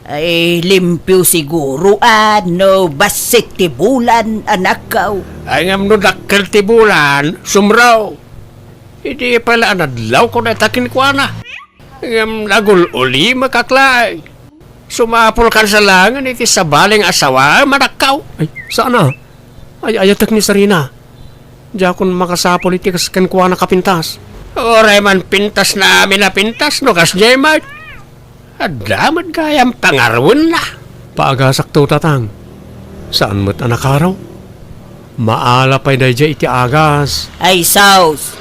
Ay, limpio siguro, a, no bassit ti bulan, anakko. Ay, ngem no dakkel ti bulan, sumraw. Idi pay la a nadlawko dayta kenkuana. Ngem nagul-ulimek laeng. Sumapulkan sa laengen iti sabali nga asawaem, anakko. Ay, saan a? Ay, ayatek ni Sarina. Diakon makasapul iti kas-, kenkuana kapintas. Uray man pintasna amin a pintas no kasdiay met. Adda met gayam pangaruenna. Paagasakto, tatang. Saan met a nakaro? Maala pay daydiay iti agas. Ay, sus!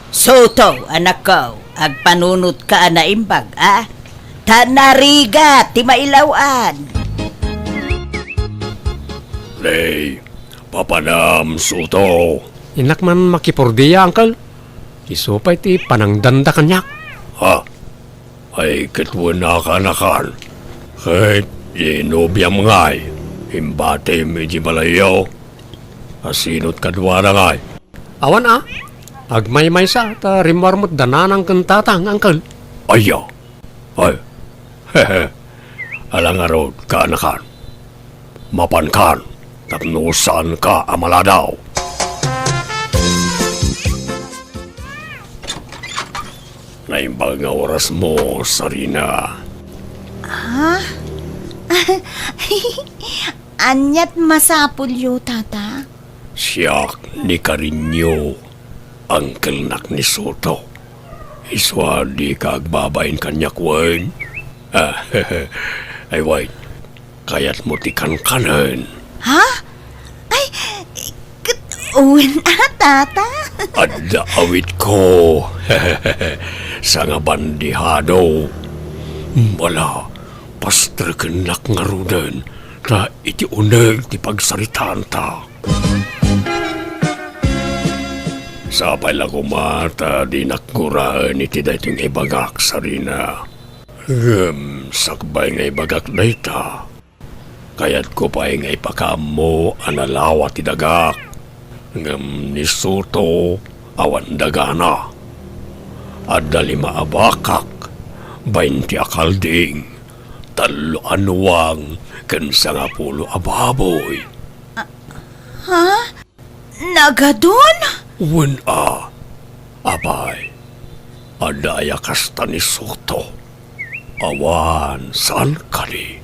Suto, anakko, agpanunotka a naimbag, a? Ta narigat ti mailaw-an. Nay, papanam, Suto. Innak man makipordia, uncle. Isu pay ti panangdanda kaniak. Ha? Ay, ket wen a kaanakan. Ket, ti nobiam ngay, imbatim iti balayyo. Asino ti kaduana ngay? Awan a. Agmaymaysa, ta rimmuar met da nanang ken tatang, uncle. Aya. Ay. Ala ngarud, kaanakan. Mapankan, tapno saanka a maladaw. Naimbag nga orasmo, Sarina. Ha? Aniat masapulyo, tata? Siak ni Karinyo, angkelnak ni Soto. Isu a dika agbabain kaniak wen? Ay, wen, kayatmo ti kankanen? Ha? Ay, ket wen a, tata? Adda awitko. Sangabandihado. Ala, pastrekennak ngaruden, ta iti uneg ti pagsaritaanta. Sapay la koma ta dinak guraen iti daytoy nga ibagak, Sarina. Ngem sakbay nga ibagak dayta, kayatko pay nga ipakaammo a nalawa ti dagak. Ngem ni Soto, awan dagana. Adda lima a bakak, baynte a kalding, tallo a nuang, ken sangapulo a baboy. Ha? Nagadun? Wen a, apay, adda aya kasta ni Soto? Awan, saan kadi?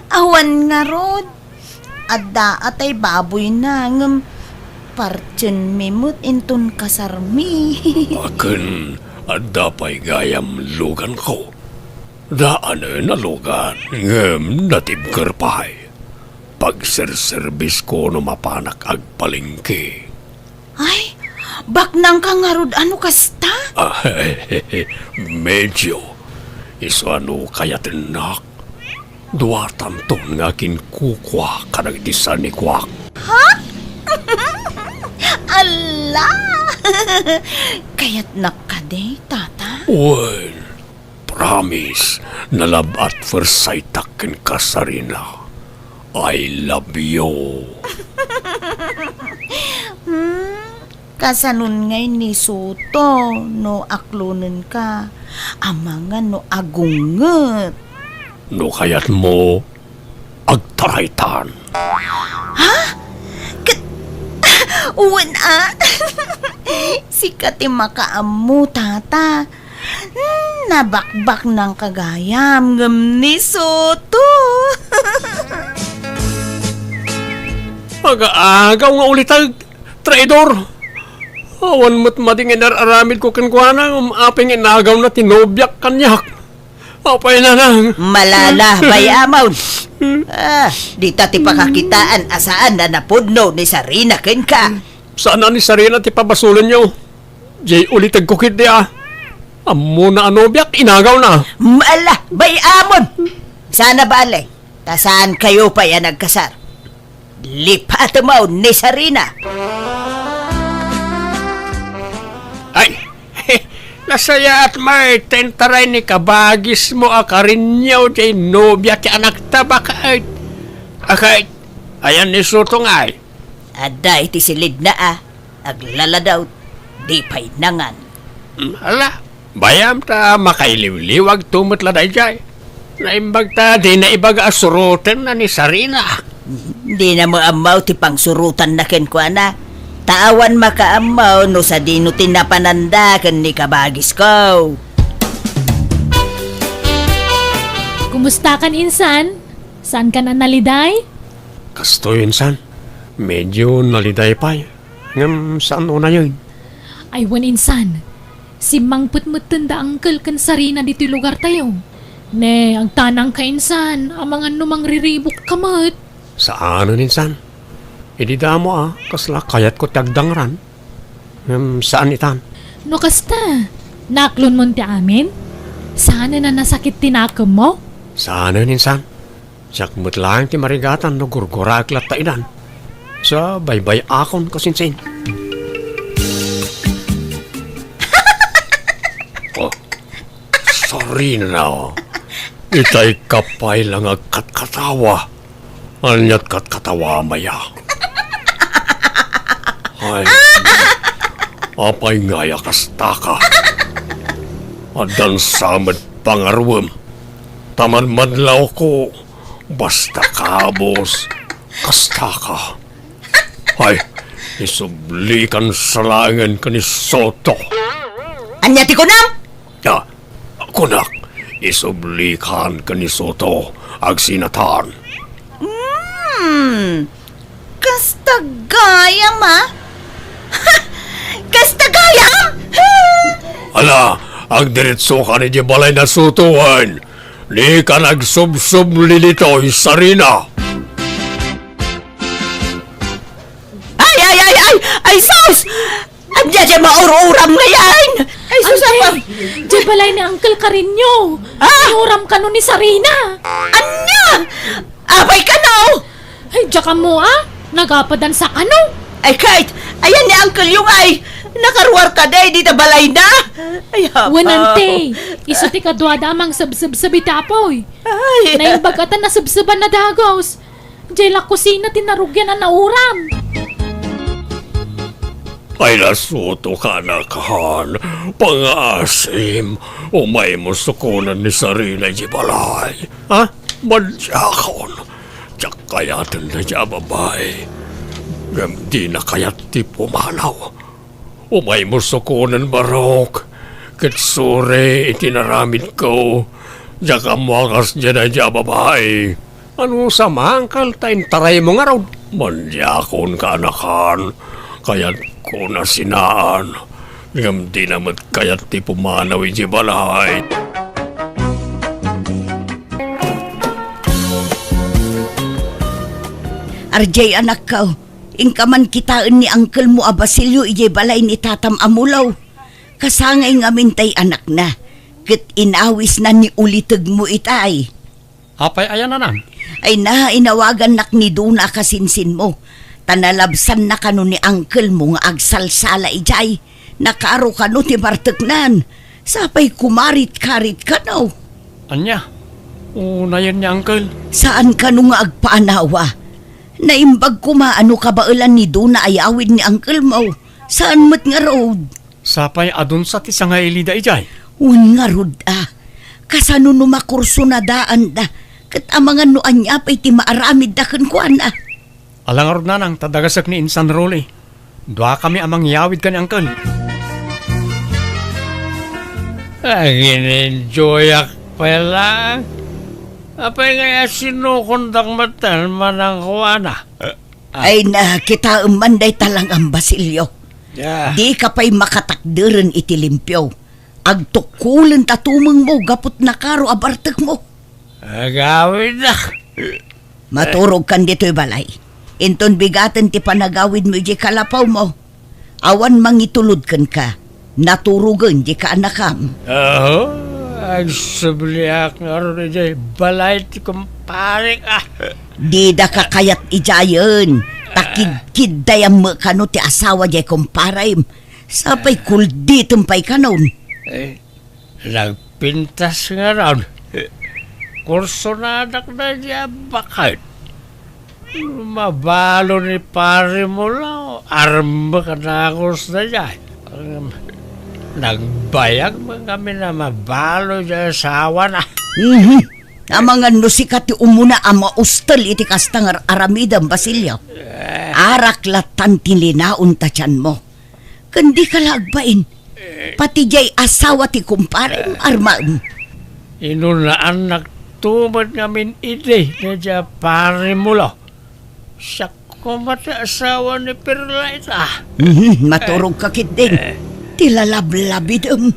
Awan ngarud. Adda a tay baboyna, ngem partienmi met inton kasarmi. Akin, adda pay gayam luganko. Daanen a lugan, ngem natibker pay. Pagserserbisko no mapanak agpalengke. Ay, baknangka ngarud a no kasta? Ah, medyo. Isu a no kayatennak, duatanton nga kinkukua kadagiti sanikuak. Ha? Alla! Kayatnak kadi, tata? Wen, promise, na love at first sight-ak kenka, Sarina. I love you. Hmm, kasanon ngay ni Soto no aklonenka, amangan no agunget? No kayatmo, agtaraytan. Ha? Ket, wen a. Sika ti makaammo, tata. Hmm, nabakbaknangka gayam ngem ni Soto. Aga-agaw nga uliteg, traidor! Awan met madi nga inar-aramidko kenkuana, ngem apay nga inagawna ti nobiak kaniak? Apay, nanang? Malala, bay-amon. Ah, dita ti pakakitaan a saan a napudno ni Sarina kenka. Saan a ni Sarina ti pabasolenyo? Jay ulitegko ketdi a. Ammona a nobiak, inagawna. Ala, bay-amon. Sana bale, ta saankayo pay a nagkasar. Lipatemon ni Sarina. Ay, nasayaat met ti intaray ni kabagismo a Karinyo jay nobia ti anakta, baket. Aket, ayan ni Soto ngay? Adda iti silidna a, aglaladawt. Di pay nangan. Mm, ala, bayam ta makailiwliwagto met la daydiay. Naimbag ta dina ibaga a surotenna ni Sarina. Dina met ammo ti pangsurotanna kenkuana. Ta awan makaammo no sadino ti napananda ken ni kabagisko. Kumustakan, insan? Saankan a naliday? Kastoy, insan. Medyo naliday pay. Ngem saan unayen. Ay wen, insan. Simmangpet metten da Uncle ken Sarina ditoy lugartayo. Ne, agtanangka, insan, amangan no mangriribukka met. Saanen, insan. Idi damo a, kasla kayatko ti agdangran. Ngem saan itan. No kasta, naaklonmon ti amin? Saanen a nasakit ti nakemmo? Saanen, insan. Siak met laeng ti marigatan no gurguraek latta idan. Sa baybay-akon kasinsin. Oh, Sarina. Itay ka pay la nga agkatkatawa. Ania't katkatawa, Maya? Ay, apay ngay a kastaka? Addan sa met pangaruem. Ta madmadlawko, basta kabus, kastaka. Ay, isublikan sa laengen ken ni Soto. Ania ti kunam? Ah, kunak, isublikan ken ni Soto, agsinatan. Hmm, kasta gayam, a? Kasta gayam? Ala, agdiretsokan idiay balay na Soto wen. Dikan agsubsubli ditoy, Sarina. Ay, ay, ay, ay! Ay, sus! Ania diay maur-uram ngay-an? Ay, sus, apa? Diay balay ni Uncle Carino. Ah! Inuram kano ni Sarina. Ania? Apay kano? Ay, diak ammo, a? Nagapadan sa kano? Ay, Kate, ayan ni Uncle yung ay. Nakaruar ka day, di ta balay na. Ay, apa? Wen, ante, isu ti kaduada a mangsebsebseb iti apoy. Ay. Naimbag a ta nasebseban a dagus. Diay la kusina ti narugian a nauram. Ay, nasuto ka, anakan. Pangaasim, umaymo sukonen ni Sarina idiay balay. Ha? Madiakon. Diak kayaten daydiay a babai. Ngem dina kayat ti pumanaw. Umaymo sukonen, Barok, ket suri iti naramidko. Diak ammo a kasdiay daydiay a babai. Ano sa mangkal ta intaraymo ngarud? Madiakon, kaanakan. Kayatko nasinaan. Ngem dina met kayat ti pumanaw idiay balay. Arjay, anakko, inka man kitaen ni angkelmo a Basilio idiay balay ni tatam a Mulo. Kasangay ngamin tay anakna, ket inawisna ni ulitegmo itay. Apay aya, nanang? Ay na, inawagannak ni Dona a kasinsinmo, ta nalabsanna kano ni angkelmo nga agsalsala idiay. Nakaro kano ti barteknan. Sapay kumarit-karit kano. Ania? Unayen ni angkel? Saan kano nga agpaanawa? Naimbag koma a no kabaelan ni Dona a yawid ni angkelmo. Saan met ngarud? Sapay adunsa ti sangailida idiay? Wen ngarud a. Kasano no makursunadaanda? Ket amangan no ania pay ti maaramidda kenkuana? Ala ngarud, nanang, ta dagasek ni Insan Rolly. Duakami a mangyawid ken ni angkel. Agin-enjoyak pay laeng. Apay ngay a sinukondak metten, manang kuana? Ay na, kitaem man dayta lang, Basilio. Ya. Dika pay makatakderen iti limpio. Agtukkolen ta tumengmo gapu ti nakaro a bartekmo. Agawidak. Maturogkan ditoy balay. Inton bigaten ti panagawidmo idiay kalapawmo, awan mangitulod kenka. Naturogen diay kaanakam. Aho, agsubliak ngarud idiay balay ti kumparek, a. Didaka kayat idiayen, ta kidkiddayam met kano ti asawa diay kumparem. Sapay kulditem pay kanon. Eh, nagpintas ngarud. Kursonadak daydiay a baket. Mabalo ni Pare Mulo, armek a dagus daydiay. Nagbayag man kami na mabalo diay asawana. Mhm. Amangan no sika ti umuna a maustel iti kasta nga aramidem, Basilio. Arak lattan ti linaon ta tianmo. Ken dika la agbain. Pati diay asawa ti kumparem, armaem. Inunaannak to met ngamin idi daydiay a parimulo. Siak koma ti asawa ni Perla ita. Mhm, maturogka ketdin. Eh. Ti lalablabidem.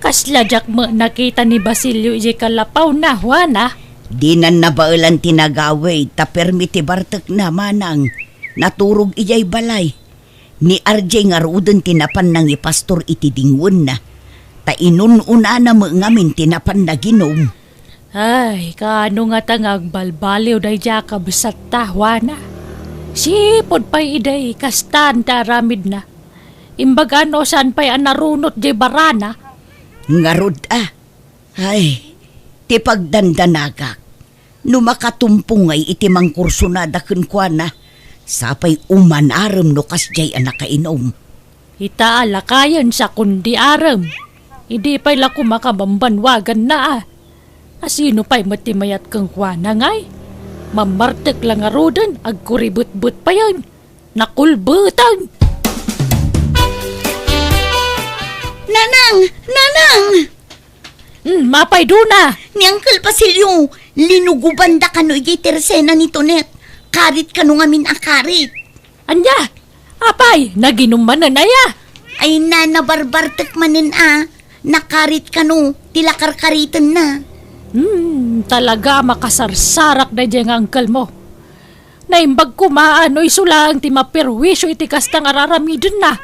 Kasla diak met nakita ni Basilio idiay kalapawna, Juana. Dinan nabaelan ti nagawid, ta permi ti bartekna, manang. Naturog idiay balay. Ni R J ngaruden ti napan nangipastor iti dingwenna, ta inun-unana met ngamin ti napan naginum. Ay, kaano ngata nga agbalbaliw daydiay a kabsatta, Juana? Sipud pay idi kastan ti aramidna. Imbag no saan pay a narunot diay barana. Ngarud a, ay, ti pagdandanagak no makatumpong ngay iti mangkursunada kenkuana, sapay umanarem no kasdiay a nakainum. Ita a lakayen sa kundi arem. Idi pay la koma kabambanwaganna a. Asino pay met ti mayat kenkuana ngay? Mammartek la ngaruden, agkuribetbet payen. Nakulbetang! Nanang! Nanang! Hmm, mapay duna! Ni Uncle Basilio, linuguban da kano idiay tersena ni Tonet. Karit kano ngamin a karit. Ania? Apay, naginum manen aya? Ay na, nabarbartek manen a. Nakarit kano, ti lakarkaritenna. Hmm, talaga makasarsarak daydiay nga uncle mo. Naimbag koma no isu laeng ti maperwisyo iti kasta nga raramidenna.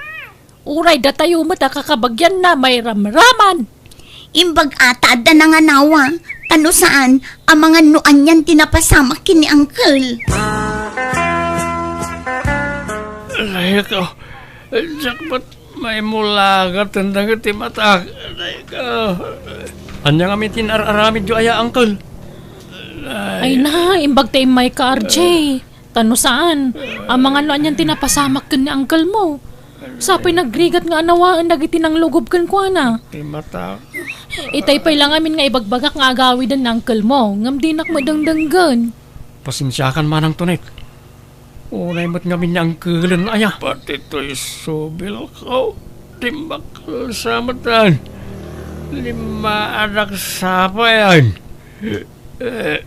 Uray datayo met a kakabagianna mairamraman. Imbag a ta adda nanganawa, ta no saan, amangan no anian ti napasamak ken ni uncle. Alayko, diak met maimulagat dagiti matak. Alayko. Ania ngamin ti inar-aramidyo aya, uncle? Ay na, imbag ta immayka, R J. Ta no saan, amangan no anian ti napasamak ken ni uncle mo. Sapay nagrigat nga anawaen dagiti nanglugob kenkuana. Ti mata. Itay pay la ngamin nga ibagbagak nga agawiden ni uncle mo, ngem dinak met dengdenggen. Pasensiakan manang Tonet. Unay met ngamin ni uncle-en aya. Pati toy subilko, diak sa met a limmaadak sapay. Eh, eh.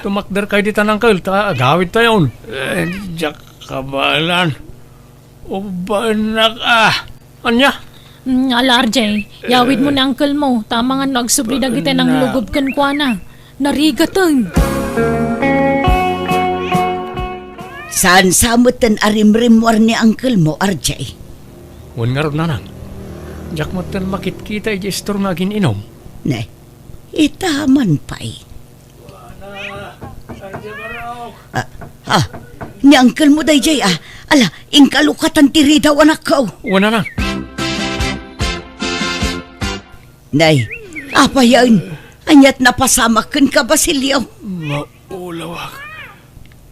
Tumakderkay ditan, uncle, ta agawidtayon. Eh, diak kabaelan. Ubbaennak a. Ania? Mm, ala, R J, yawidmo ni uncle mo, ta amangan no agsubli dagiti nanglugob kenkuana. Narigaten. Saan sa metten a rimrimmuar ni uncle mo, R J? Wen ngarud, nanang. Diak metten makitkita idiay istor nga agin-inum. Ne, ita man pay. Ah, ah, ni uncle mo daydiay, ah. Ala, inkalukatan ti ridaw, anakko. Wen, nanang. Nay, apayen, aniat napasamak kenka, Basilio? Maulawak.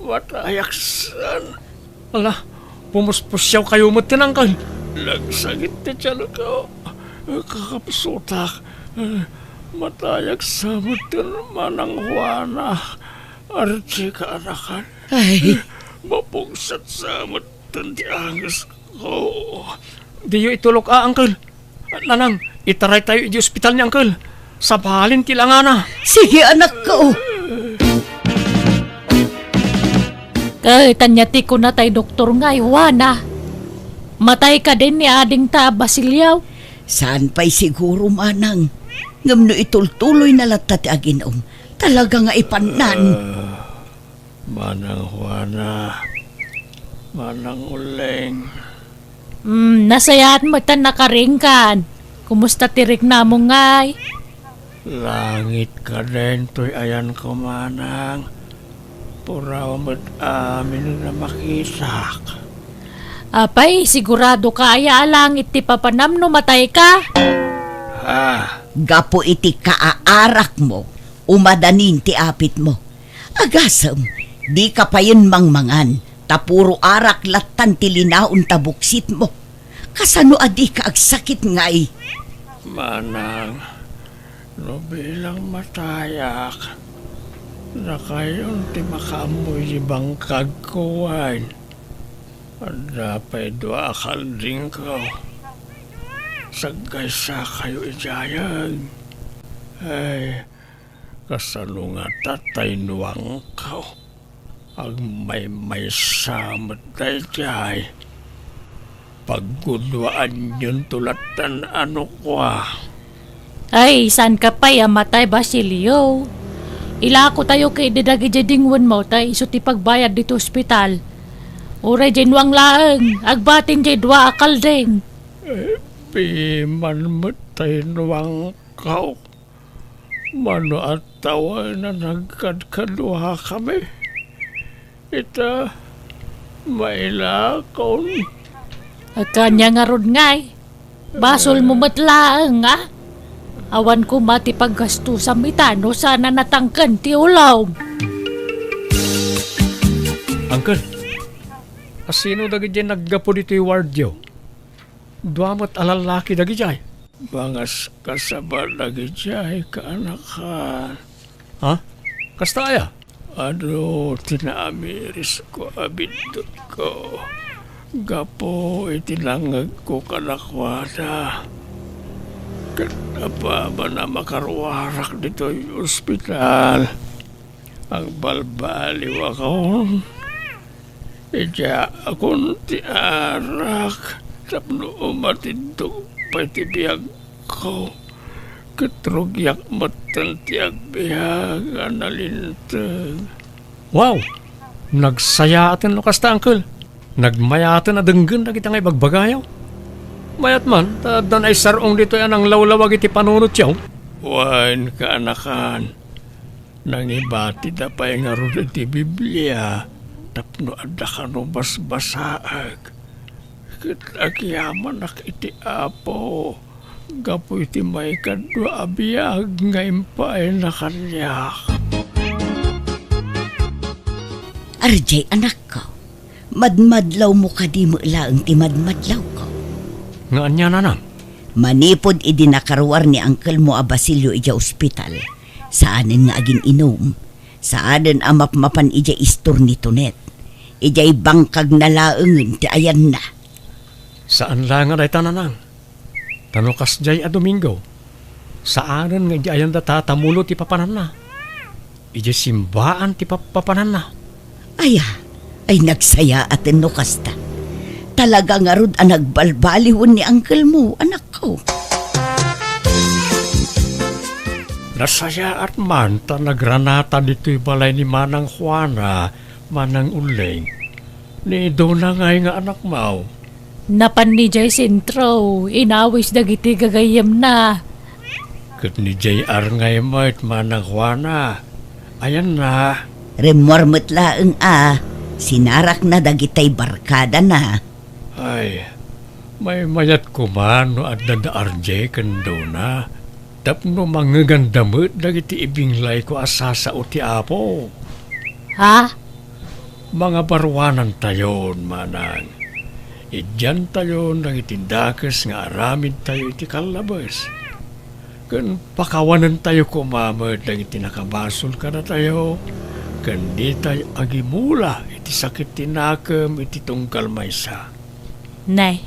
Matayak saan. Ala, pumuspusiawkayo metten, uncle. Nagsakit ti tianko. Kakapsutak. Matayak sa metten, Manang Juana. Arti kaanakan. Ay. Mapungset sa metten ti angesko. Diyo itulok a, uncle. Nanang, itaraytayo iti ospital ni uncle. Sabalin ti langana. Sige, anakko. Ket ania ti kuna tay doktor nga, Juana? Matay kadin ni adingta a Basilio? Saan pay siguro, manang. Ngem no itultuloyna latta ti agin-um, talaga nga ipannan. Ah. Manang Juana, Manang Uling. Mm, nasayaat met ta nakaringkan. Kumusta ti riknamo ngay? Langit kadin toy ayanko, manang. Puraw met amin a makitak. Apay, sigurado ka aya a langit ti papanam no matay ka? Ah. Gapu iti kaaarak mo, umadanin ti apit mo. Agasem, dika payen mangmangan, ta puro arak lattan ti linaon ta buksitmo. Kasano a dika agsakit ngay? Manang, no bilang matayak, dakayon ti makaammo iti bangkagko wen. Adda pay dua a kaldingko. Saggaysakayo idiayen. Ay, kasano ngata tay nuangko? Agmaymaysa met daydiay. Pagguduaanyonto lattan a nukua. Ay, saanka pay a matay, Basilio. Ilakotayo ketdi dagidiay dingwenmo ta isu ti pagbayad ditoy ospital. Uray diay nuang laeng, agbatin diay dua a kalding. Eh, piman met tay nuangko. Mano a tawen a nagkadkaduakami? Ita, mailakon. Agkania ngarud ngay? Basolmo met laeng, a? Awan koma ti paggastusam ita no saan a natangken ti ulom. Uncle, asino dagidiay naggapu ditoy wardyo? Dua met a lallaki dagidiay. Mangaskasaba dagidiay, kaanakan. Ha? Kasta aya? Adu ti naamirisko a biddutko gapu iti nangngegko kadakuada. Ket apaman a makaruarak ditoy ospital, agbalbaliwakon. Idiaakon ti arak tapno umatidok pay ti biagko, ket rugiak metten ti agbiag a nalinteg. Wow! Nagsayaaten no kasta, Uncle. Nagmayaten a denggen dagiti nga ibagbagayo. Mayat man, ta adda naisar-ong ditoy a nanglawlawag iti panunotyo. Wen, kaanakan, nangibatida pay ngarud iti Biblia tapno adda kano basbasaek. Ket agyamanak iti Apo gapu iti maikadua a biag nga impayna kaniak. Ardiay, anakko, madmadlawmo kadi met laeng ti madmadlawko. Nga ania, nanang? Manipud idi nakaruar ni angkelmo a Basilio idiay ospital, saanen nga agin-inum, saanen a mapmapan idiay istor ni Tonet. Idiay bangkagna laengen ti ayanna. Saan laeng a dayta, nanang. Ta no kasdiay a Domingo, saanen nga idiay ayanda tatamulo ti papananna. Idiay simbaan ti pap-, papananna. Aya, ay nagsayaaten no kasta. Talaga ngarud a nagbalbaliwen ni angkelmo, anakko. Nasayaat man ta nagranata ditoy balay ni Manang Juana, Manang Uling. Ni Dona ngay nga anakmo? Napan idiay sentro, inawis dagiti gagayyemna. Ket ni J R ngay met, Manang Juana. Ayanna? Rimmuar met laeng a, sinarakna dagitay barkadana. Ay, maymayat koma no adda da R J ken Dona. Tapno mangngeganda met dagiti ibinglayko a sasao ti Apo. Ha? Mangabaruanantayon, manang. Idiantayon dagiti dakes nga aramidtayo iti kallabes. Ken pakawanentayo koma met dagiti nakabasol kadatayo, ken ditay agimula iti sakit ti nakem iti tunggal maysa. Nay,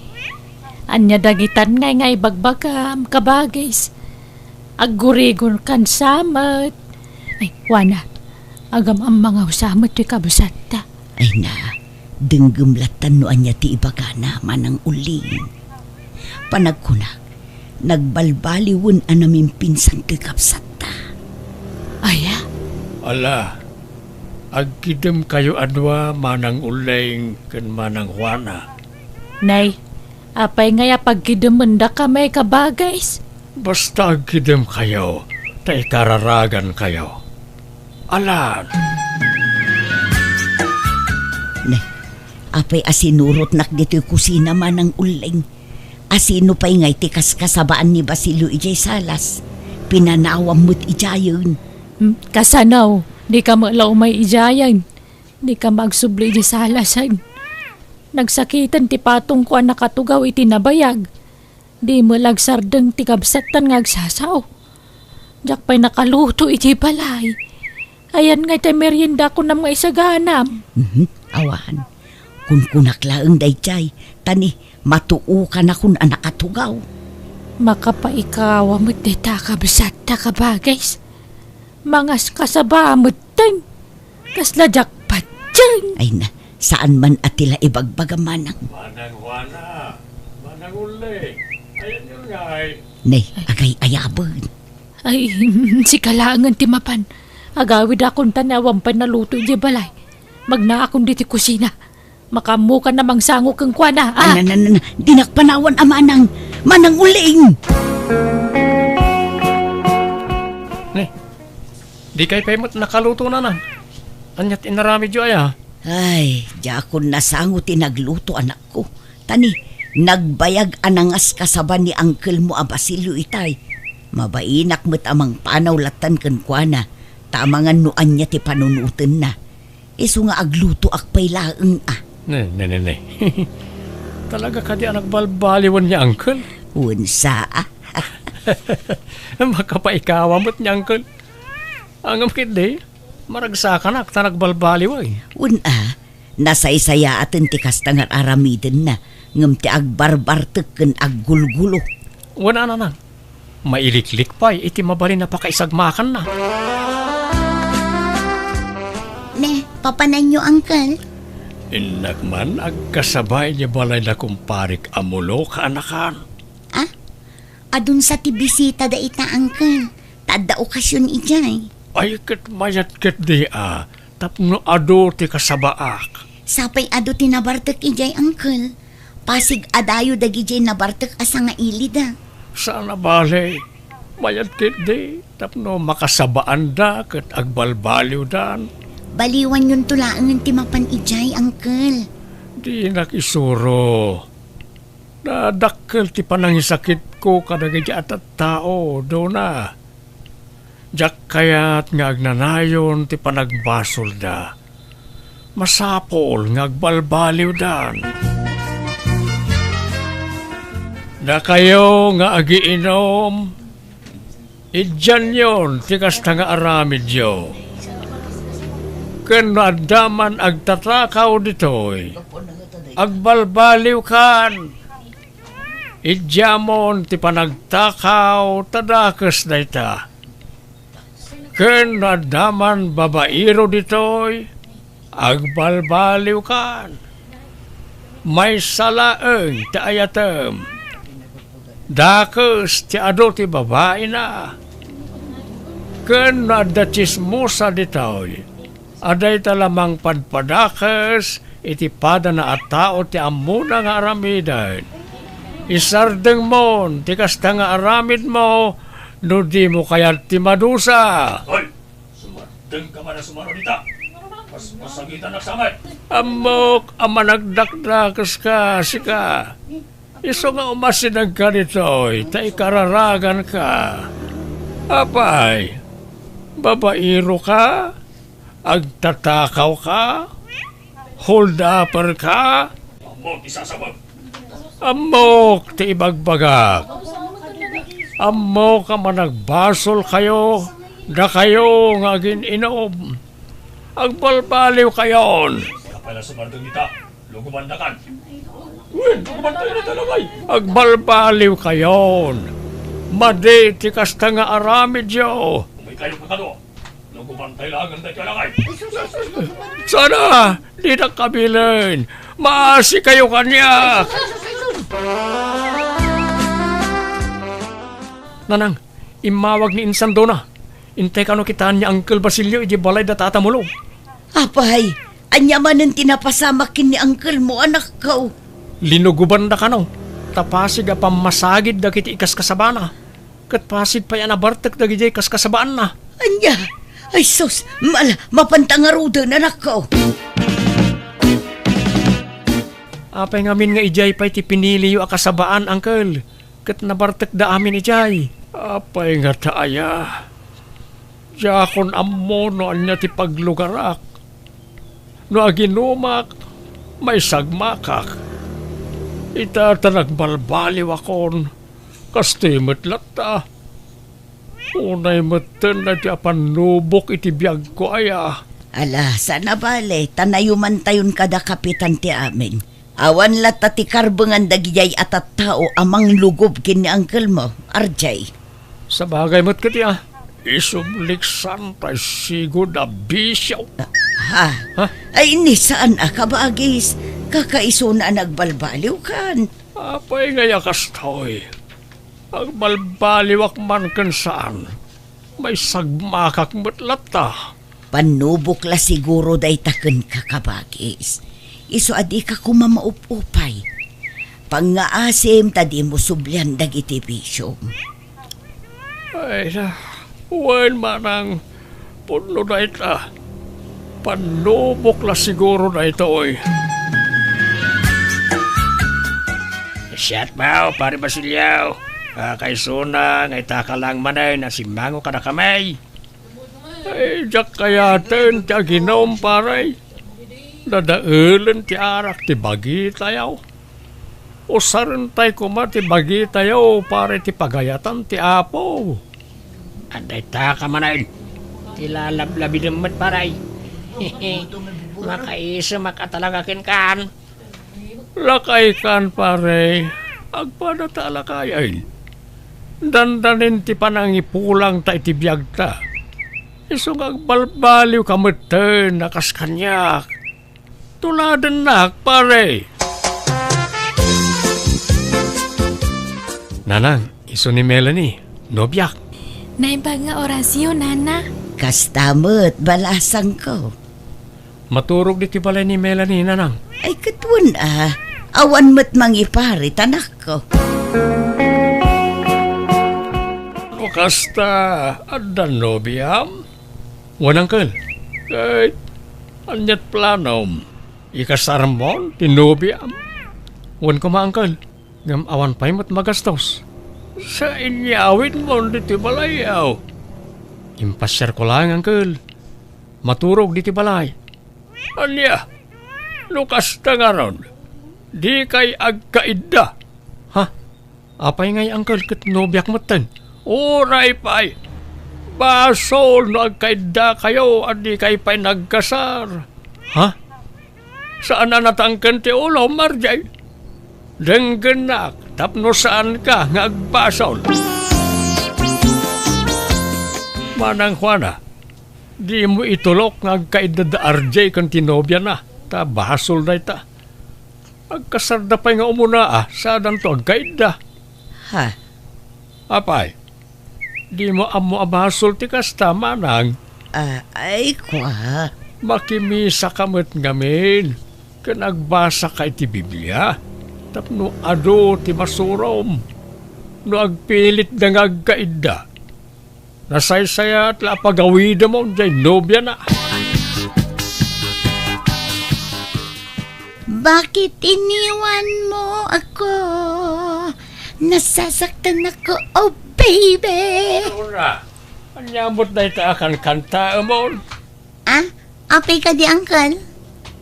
ania dagitan ngay nga ibagbagam, kabagis? Aggurigonkan sa met. Ay, kuana, agam-ammangaw sa met ti kabsatta. Ay na, denggem lattan no ania ti ibagana, Manang Uling. Panagkunak, nagbalbaliwen a namimpinsan ti kabsatta. Aya? Ala, agkidemkayo a dua, Manang Uling ken Manang Juana. Nay, apay ngay a pagkidemendakami, kabagis? Basta agkidemkayo, ta ikararagankayo. Alan! Nay, apay a sinurotnak ditoy kusina, Manang Uling? Asino pay ngay ti kaskasabaan ni Basilio idiay salas? Pinanawam met idiayen. Hmm, kasano? Dika met la umay idiayen. Dika magsubli iti sala, Sen. Nagsakiten ti patongko a nakatugaw iti nabayag. Di met la agsardeng ti kabsattan nga agsasao. Diak pay nakaluto iti balay. Ayan nga iti merienda kunam nga isaganam. Mhm, awan. Kunkunak laeng daydiay, ta ni matuokanakon a nakatugaw. Makapaikawa met dayta a kabsatta, kabagis. Mangaskasaba metten. Kasla diak patien. Ay na, saan man a ti la ibagbaga, Manang. Manang Juana, Manang Uling, ayanyo ngay. Nay, agay-ayaben. Ay, sika laengen ti mapan. Agawidakon ta ni awan pay naluto idiay balay. Magnaakon ditoy kusina. Makaammokan a mangsango kenkuana, a. Na, na, na, na, dinak panawan a Manang, Manang Uling! Ni, dikay pay met nakaluto, Nanang. Ania ti inaramidyo aya? Ay, diakon nasango ti nagluto, anakko. Ta ni, nagbayag a nangaskasaba ni angkelmo a Basilio itay. Mabainak met a mangpanaw lattan kenkuana, ta amangan no ania ti panunotenna. Isu nga aglutoak pay laeng a. Ne, ne, ne, ne. Talaga kadi a nagbalbaliwen ni Uncle? Wen sa a. Makapaikawa met ni Uncle. Ngem ketdi, maragsakanak ta nagbalbaliwen. Wen a, nasaysayaaten ti kasta nga ar-aramidenna, ngem ti agbarbartek ken aggulgulo. Wen a, Nanang. Mailiklik pay iti mabalin a pakaisagmakanna. Ne, papananyo, Uncle? Innak man agkasaba idiay balay da kumparik a Mulok, kaanakan. Ah? Adun sa ti bisita dayta, Uncle. Ta adda okasion idiay. Ay, ket mayat ketdi a, tapno adu ti kasabaak. Sapay adu ti nabartek idiay, Uncle. Pasig a dayo dagidiay nabartek a sangailida. Saan a bale, mayat ketdi tapno makasabaanda ket agbalbaliwdan. Baliwanyonto laengen ti mapan idiay, Uncle. Dinak isuro. Nadakkel ti panangisakitko kadagiti a tattao, Dona. Diak kayat nga agnanayon ti panagbasolda. Masapul nga agbalbaliwdan. Dakayo nga agiinom, idianyon ti kasta nga aramidyo. Ken no adda man agtatakaw ditoy, agbalbaliwkan. Idiamon ti panagtakaw ta dakes dayta. Ken no adda man babairo ditoy, agbalbaliwkan. Maysa laeng ti ayatem. Dakes ti adu ti babaina. Ken no adda tsismosa ditoy, a dayta la mangpadpadakes iti padana a tao ti ammona nga aramiden. Isardengmon ti kasta nga aramidmo no dimo kayat ti madusa. Hoy! Sumardengka man a sumaro dita! Paspasagitannak sa met! Ammok a managdakdakeska, sika. Isu nga umasidegka ditoy ta ikararaganka. Apay, babairo ka? Agtatakaw ka? Hold-upper ka? Ammok ti sasabak. Ammok ti ibagbagak. Ammok a managbasol kayo, dakayo nga agin-inom. Agbalbaliw kayon. Kapay la sumardeng dita. Lugubandakan. Wen, lugubantayo dita, Lagay. Agbalbaliw kayon. Madi ti kasta nga aramidyo. Umay kayo kakado. Lugubantay laeng daytoy, Lagay. Sana, dinak kabilen. Maasi kayo kaniak. Nanang, immawag ni Insan Dona. Intay kano kitaan ni Uncle Basilio idiay balay da Tata Mulo. Apay, ania manen ti napasamak ken ni uncle mo, anakko? Linugobanda kano, ta pasig a pammasagid dagiti ikaskasabana, ket pasig pay a nabartek dagidiay kaskasabaanna. Ania? Ay sus, mala, mapanta ngaruden, anakko. Apay ngamin nga idiay pay ti piniliyo a kasabaan, uncle, ket nabartekda amin idiay? Apay ngata aya? Diakon ammo no ania ti paglugarak. No aginumak, maisagmakak. Ita ta nagbalbaliwakon, kastoy met latta. Unay metten daytoy a pannubok iti biagko aya. Ala, saan a bale, ta nayumantayon kada kapitan ti amin. Awan latta ti karbengan dagidiay a tattao a manglugob ken ni uncle mo, R J. Sabagay met ketdi a, isubliksan tay sigud a bisio. Ha? Ha? Ay, ni saan a kabagis, kakaisuna a nagbalbaliw kan. Apay ngay a kastoy? Agbalbaliwak man ken saan, maisagmakak met latta. Pannubok la siguro dayta kenka, kabagis. Isu a dika koma maup-upay. Pangngaasim ta dimo sublian dagiti bisiom. Ay na, wen manang, pudno dayta. Pannubok la siguro daytoy. Siak, Pare Basilio. Kakaisuna nga itaka lang manen a simmango kadakami. Ay, diak kayaten ti aginum, pare. Dadaelen ti arak ti bagitayo. Usarentay koma ti bagitayo, pare, ti pagayatan ti Apo. Adda itaka manen ti lalablabidem met, pare. Makaisumak a talaga kenkan. Lakaykan, pare, agpada ta lakayen. Dandanin ti panangipulangta iti biagta. Isu nga agbalbaliwka metten a kas kaniak. Tuladennak, pare. Nanang, isu ni Melanie, nobiak. Naimbag nga orasyo, nana. Kasta met, balasangko. Maturog ditoy balay ni Melanie, nanang. Ay, ket wen a, awan met mangiparit, anakko. No kasta, adda nobiam? Wen, uncle. Ket, aniat planom? Ikasarmon ti nobiam? Wen koma, uncle. Ngem awan pay met magastos. Sa inyawidmon ditoy balay, aw? Impasiarko laeng, uncle. Maturog ditoy balay. Ania? No kasta ngarud, dikay agkaidda. Ha? Apay ngay, uncle, ket nobiak metten? Uray pay. Basol no agkaiddakayo a dikay pay nagkasar. Ha? Saan a natangken ti ulom, R J? Denggennak tapno saanka nga agbasol. Manang Juana, dimo itulok nga agkaidda da R J ken ti nobiana, ta basol dayta. Agkasarda pay nga umuna a, saandanto agkaidda. Ha? Apay, dimo ammo a basol ti kasta, manang? Ah, ay, kua. Makimisaka met ngamin, ken agbasaka iti Biblia, tapno adu ti masurom. No agpilitda nga agkaidda, nasaysayat la a pagawidem jay nobiana. Bakit iniwan mo ako? Nasasaktan ako, oh baby. Luna, ania met dayta a kankantaemon? Ah, apay kadi, uncle?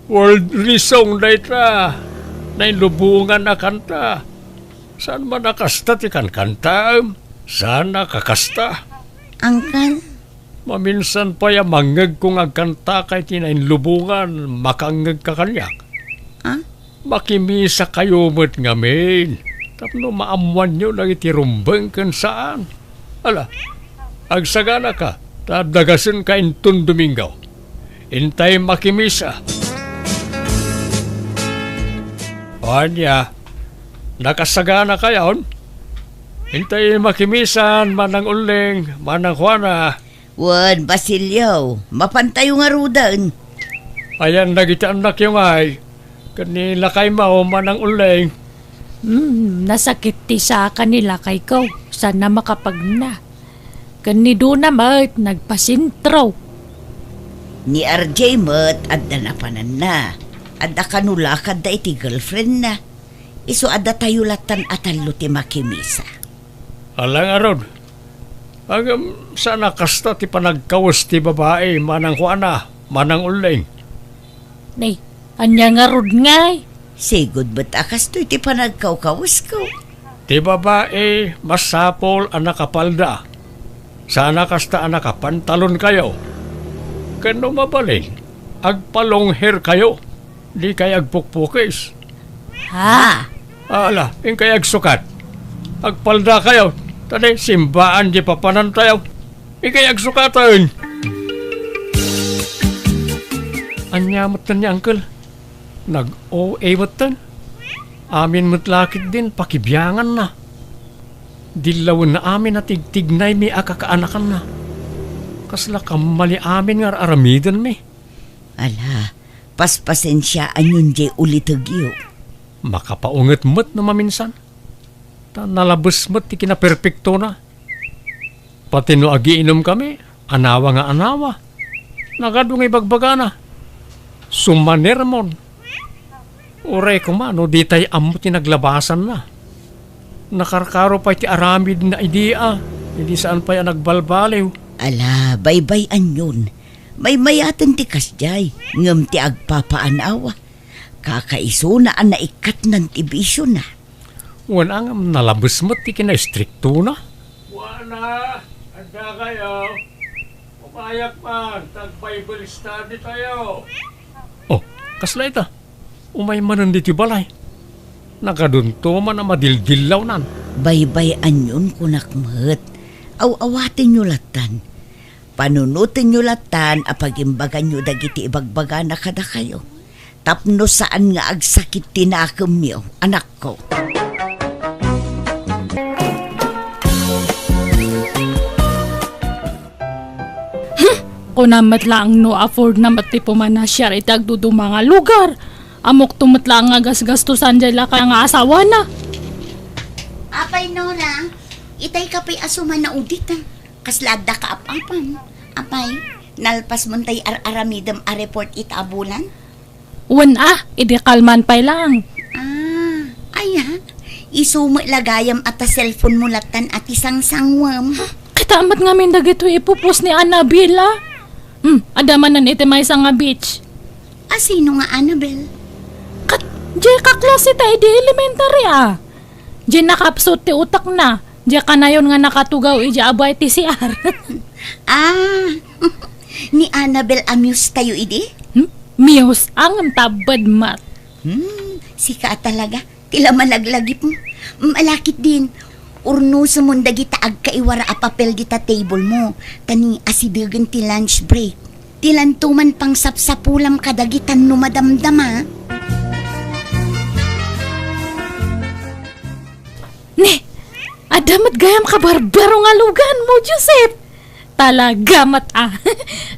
Worldly song dayta. Nainlubongan a kanta. Saan man a kasta ti kankantaem? Saan a kakasta? Uncle? Maminsan pay a mangngegko nga agkantaka iti nainlubongan, makangngegka kaniak. Ah? Makimisakayo met ngamin, tapno maammoanyo dagiti rumbeng ken saan. Ala, agsaganaka, ta dagasenka inton Domingo. Intay makimisa. O ania, nakasaganakayon? Intay makimisan, Manang Uling, Manang Juana. Wen, Basilio, mapantayo ngaruden. Ayan dagiti annakyo ngay, ken ni lakaymo, Manang Uling. Hmm, nasakit ti saka ni lakayko, saan a makapagna. Ken ni Dona met, nagpasentro. Ni R J met, adda napananna. Adda kano lakadda iti girlfriendna. Isu a datayo lattan a tallo ti makimisa. Ala ngarud, ngem saan a kasta ti panagkawes ti babai, Manang Juana, Manang Uling. Nay, ania ngarud ngay? Sigud met a kastoy ti panagkawkawesko. Ti babai, masapul a nakapalda. Saan a kasta a nakapantalon kayo. Ken no mabalin, agpa-long hair kayo. Dikay agpukpukis. Ha? Ala, inkay agsukat. Agpalda kayo. Ta di, simbaan di papanantayo. Inkay agsukaten. Ania metten ni Uncle? Nag-O A metten. Amin met la ketdin pakibianganna. Dillawenna amin a tigtignaymi a kakaanakanna. Kasla kammali amin nga ar-aramidenmi. Ala, paspasensiaanyon diay ulitegyo. Makapaunget met no maminsan. Ta nalabes met ti kinaperpektona. Pati no agiinumkami, anawa nga anawa. Nagadu nga ibagbagana. Sumanermon. Uray koma no ditay ammo ti naglabasanna. Nakarkaro pay ti aramidna idi a, idi saan pay a nagbalbaliw. Ala, baybay-anyon. Maymayaten ti kasdiay, ngem ti agpapaanawa. Kakaisuna a naikkatnan ti bisiona. Wen a ngem nalabes met ti kinaistriktona. Wana, adda kayo. Umayak man, tag-Bible study tayo. Oh, kasla ita? Umay manen ditoy balay. Nagadunto man a madildillawnan. Baybay-anyon kunak met. Aw-awatenyo lattan. Panunotenyo lattan a pagimbaganyo dagiti ibagbagana kadakayo. Tapno saan nga agsakit ti nakemyo, anakko. Hmm, kunam met laeng no afford na met ti pumanasiar iti agduduma nga lugar. Ammokto met laeng nga gasgastosan diay lakay nga asawana. Apay, Nora, itay ka pay a sumanaudit, a. Kasla adda kaap-apam. Apay, nalpas mo tay ar-aramidem a report ita a bulan? Wen a, idi kalman pay laeng. Ah, aya. Isu met la gayam a ta cellphone mo lattan a ti sangsangwem. Kita met ngamin dagitoy ipupos ni Annabel, a. Hmm, adda manen iti maysa nga beach. A, sino nga Annabel? Kat, diay kaklase ta idi elementary, a. Diay nakapsut ti utekna. Diay kanayon nga nakatugaw idiay abay ti C R. Ah, ni Annabel a muse tayo idi? Hmm? Muse? Ngem tabbed met. Hmm, sika a talaga. Ti la malaglagip mo. Malakit din. Urnosem mon dagita agkaiwara a papel dita table mo. Ta ni asidegen ti lunch break. Ti lanto man pangsapsapulam kadagita no madamdama. Ni, adda met gayam kabarbaro nga lugan mo, Joseph. Talaga met a.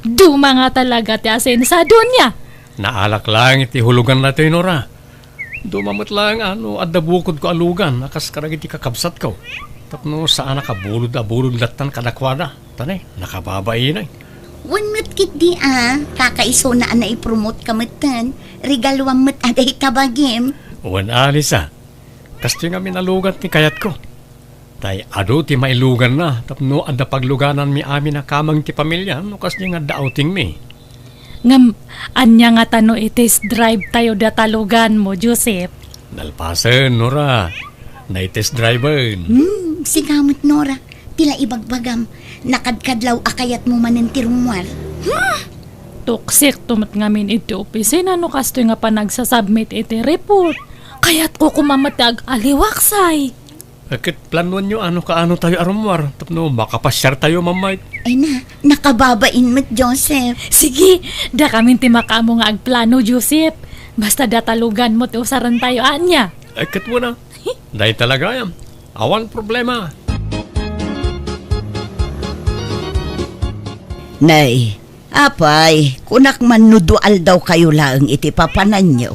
Duma nga talaga ti asensadonia. Naalak laeng iti hulugan daytoy, Nora. Duma met laeng a no adda bukodko a lugan a kas kadagiti kakabsatko. Tapno saan a kabulod a bulod lattan kadakuada. Ta ni, nakababainay. Wen met ketdi a, kakaisuna a naipromote ka metten. Regaluam met a dayta bagim. Wen a, Lisa. Kastoy ngamin a lugan ti kayatko. Tay adu ti mailuganna tapno adda paglugananmi amin a kameng ti pamilya no kasdi nga adda outingmi. Ngem, ania ngata no i-test drive tayo data lugan mo, Joseph? Nalpasen, Nora. Nai-test driven. Hmm, sika met, Nora. Ti la ibagbagam, nakadkadlaw a kayatmo manen ti rummuar. Hmm! Tuksik to met ngamin iti opisina no kastoy nga panagsasubmit iti report. Kayatko koma met ti ag-aliwaksay. Ket planuanyo a no kaano tayo a rummuar tapno makapasiar tayo, Ma'am Mike? Ay na, nakababain met, Joseph. Sige, dakamin ti makaammo nga agplano, Joseph. Basta data lugan mo ti usaren tayo, ania? Ket wen a. Dayta la gayam. Awan problema. Nay, apay, kunak man no dua aldawkayo laeng iti papananyo.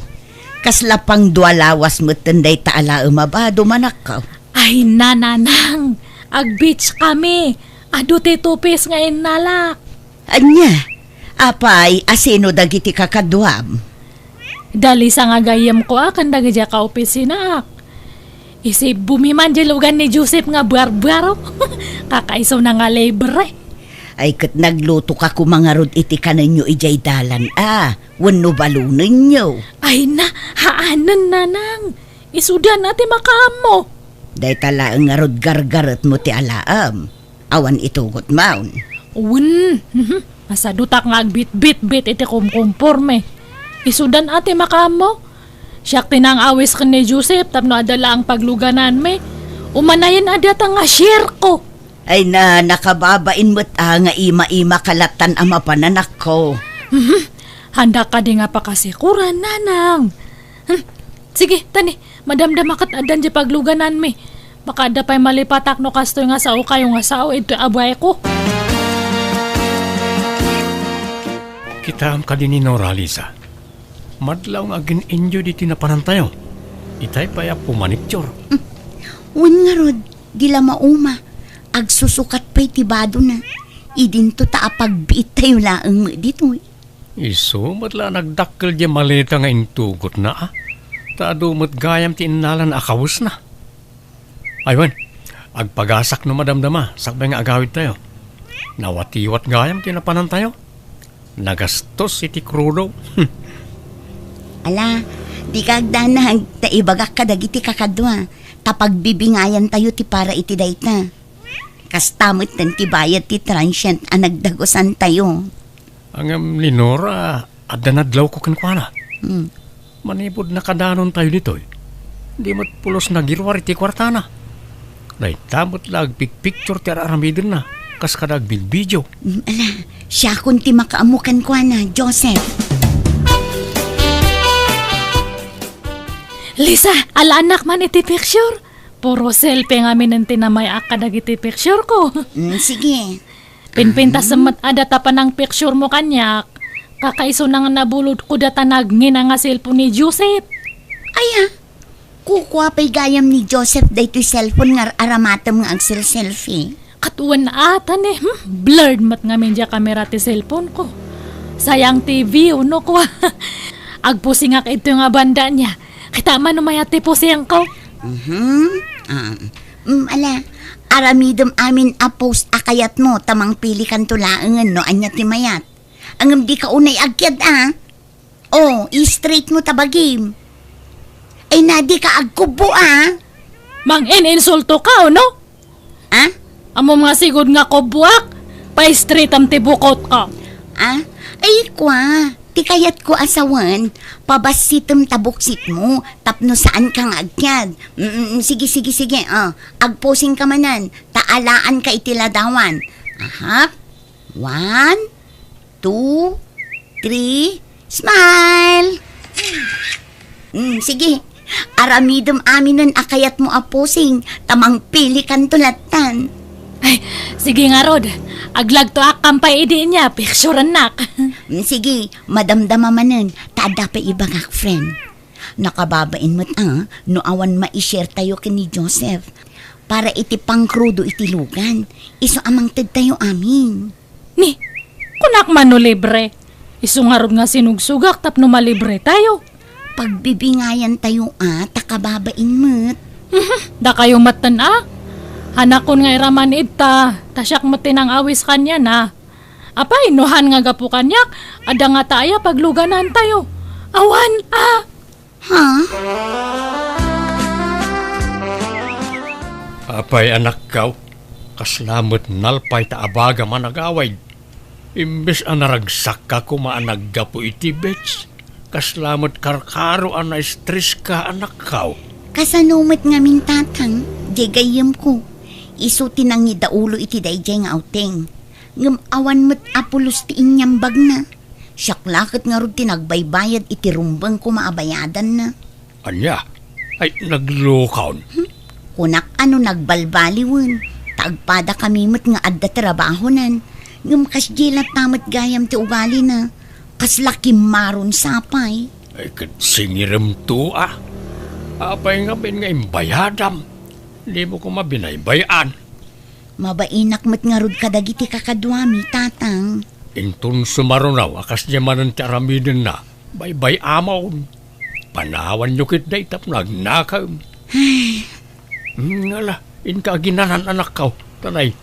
Kasla pangdua lawas metten dayta a laem a bado, manakkaw. Ay, nanang, ag-beach kami. Adu ti tupis nga innalak. Ania? Apay, asino dagiti kakaduam? Da Lisa nga gayyemko a ken dagiti kaopisinaak. Isibumi man di lugan ni Joseph nga barbaro. Kakaisuna nga libre. Ay, ket naglutoka koma ngarud iti kanenyo idiay dalan a, wenno balonenyo? Ay na, haanen, nanang. Isudan a ti makaammo. Dayta laeng ngarud gargaretmo ti alaem. Awan itugotmon. Wen, mhm. Masadutak nga agbitbitbit iti kumkumporme. Isudan a ti makaammo. Siak ti nangawis ken ni Joseph tapno adda laeng paglugananmi. Umanayen a data nga share ko. Ay na, nakababain met a nga ima-ima ka lattan a mapan, anakko. Mhm. Handa kadi nga pakasikuran, nanang. Hmm. Sige, tani, madamdama ket addan di paglugananmi. Baka adda pay malipatak no kastoy nga sao kayo nga sao iti abuay ko. Kitaem kadi ni Nora, Lisa. Madlaw nga agin-enjoy ditoy napanantayo. Itay pay a pumaniktior. Wen ngarud, di la mauma. Agsusukat pay ti badona. Idinto ta apagbiittayo laeng met ditoy. Isu met la nagdakkel di maleta nga intugotna, a. Ta adu met gayam ti innalana a kawesna. Ay wen, agpagasak no madamdama, sakbay nga agawidtayo. Nawatiwat gayam ti napanantayo. Nagastos iti krudo. Ala, dika agdanag, ta ibagak kadagiti kakadua, ta pagbibingayantayo ti para iti dayta. Kasta metten ti bayad ti transient a nagdagusantayo. Ngem ni Nora, adda nadlawko kenkuana. Hmm. Manipud nakadanontayo ditoy, di met pulos nagiruar iti kuartana. Dayta met la agpikpiktior ti ar-aramidenna, kas kada agbilbidio. Hmm, ala, siakon ti makaammo kenkuana, Joseph. Lisa, alaannak man iti picture. Puro selfie ngamin ti namay-ak kadagiti picture ko. Hmm, sige. Pinpintasem met a data panangpicturemo kaniak. Kakaisuna nga nabulodko data nagngina nga cellphone ni Joseph. Aya, kukua pay gayam ni Joseph daytoy cellphone nga ar-aramatem nga agselselfie. Ket wen ata ni, hmm, blurred met ngamin diay kamera ti cellphoneko. Sayang ti view, no, kua. Agpusingak idtoy nga banda ania. Kita man no mayat ti pusingko. Mhm. Ah, mm, ala, aramidem amin a post a kayatmo ta mangpilikanto laengen no ania ti mayat. Ngem dika unay agkiad a. Oh, i-straight mo ta bagim. Ay na, dika agkubbo a. Mangin-insultoka, no? Ah? Ammom nga sigud nga kubboak, pa-straightam ti bukotko. Ah? Ay, kua, ti kayatko a sawen, pabassitem ta buksitmo, tapno saanka nga agkiad. Mm, mm, sige, sige, sige, ah. Agpusingka manen, ta alaanka iti ladawan. Aha. One, two, three, smile! Hmm, sige. Aramidem aminen a kayatmo a pusing, ta mangpilikanto lattan. Ay, sige ngarud. Aglagtoak kam pay idi ania, picturennak. Hmm, sige, madamdama manen, ta adda pay ibagak, friend. Nakababain met a, no awan mai-share tayo ken ni Joseph. Para iti pangkrudo iti lugan, isu a mangtedtayo amin. Ni, kunak man no libre. Isu ngarud nga sinugsugak tapno malibre tayo. Pagbibingayan tayo a, ta kababain met. Mhm, dakayo metten a. Hanakon nga iraman ita, ta siak met ti nangawis kaniana. Apay, no han nga gapu kaniak, adda ngata aya pagluganan tayo. Awan a. Ha? Apay, anakkaw, kasla met nalpay ta abagam a nagawid. Imbes a naragsakka koma a naggapu iti beach, kasla met karkaro a na-stress ka, anakkaw. Kasano met ngamin, tatang, diay gayyemko? Isu ti nangidaulo iti daydiay nga outing. Ngem awan met a pulos ti inyambagna. Siak la ket ngarud ti nagbaybayad iti rumbeng koma a bayadanna. Ania? Ay, naglukon? Hmm? Kunak a no nagbalbaliwen, ta agpadakami met nga adda trabahonan. Ngem kasdiay latta met gayam ti ugalina. Kasla kimmaron sapay. Ay, ket singiremto a. Apay ngamin nga imbayadam? Dimo koma binaybay-an. Mabainak met ngarud kadagiti kakaduami, tatang. Inton sumarunaw a kasdiay manen ti aramidenna, baybay-amon. Panawanyo ketdi tapno agnakaem. Ay. Hmm, ala, inka aginanan, anakkaw. Tanay,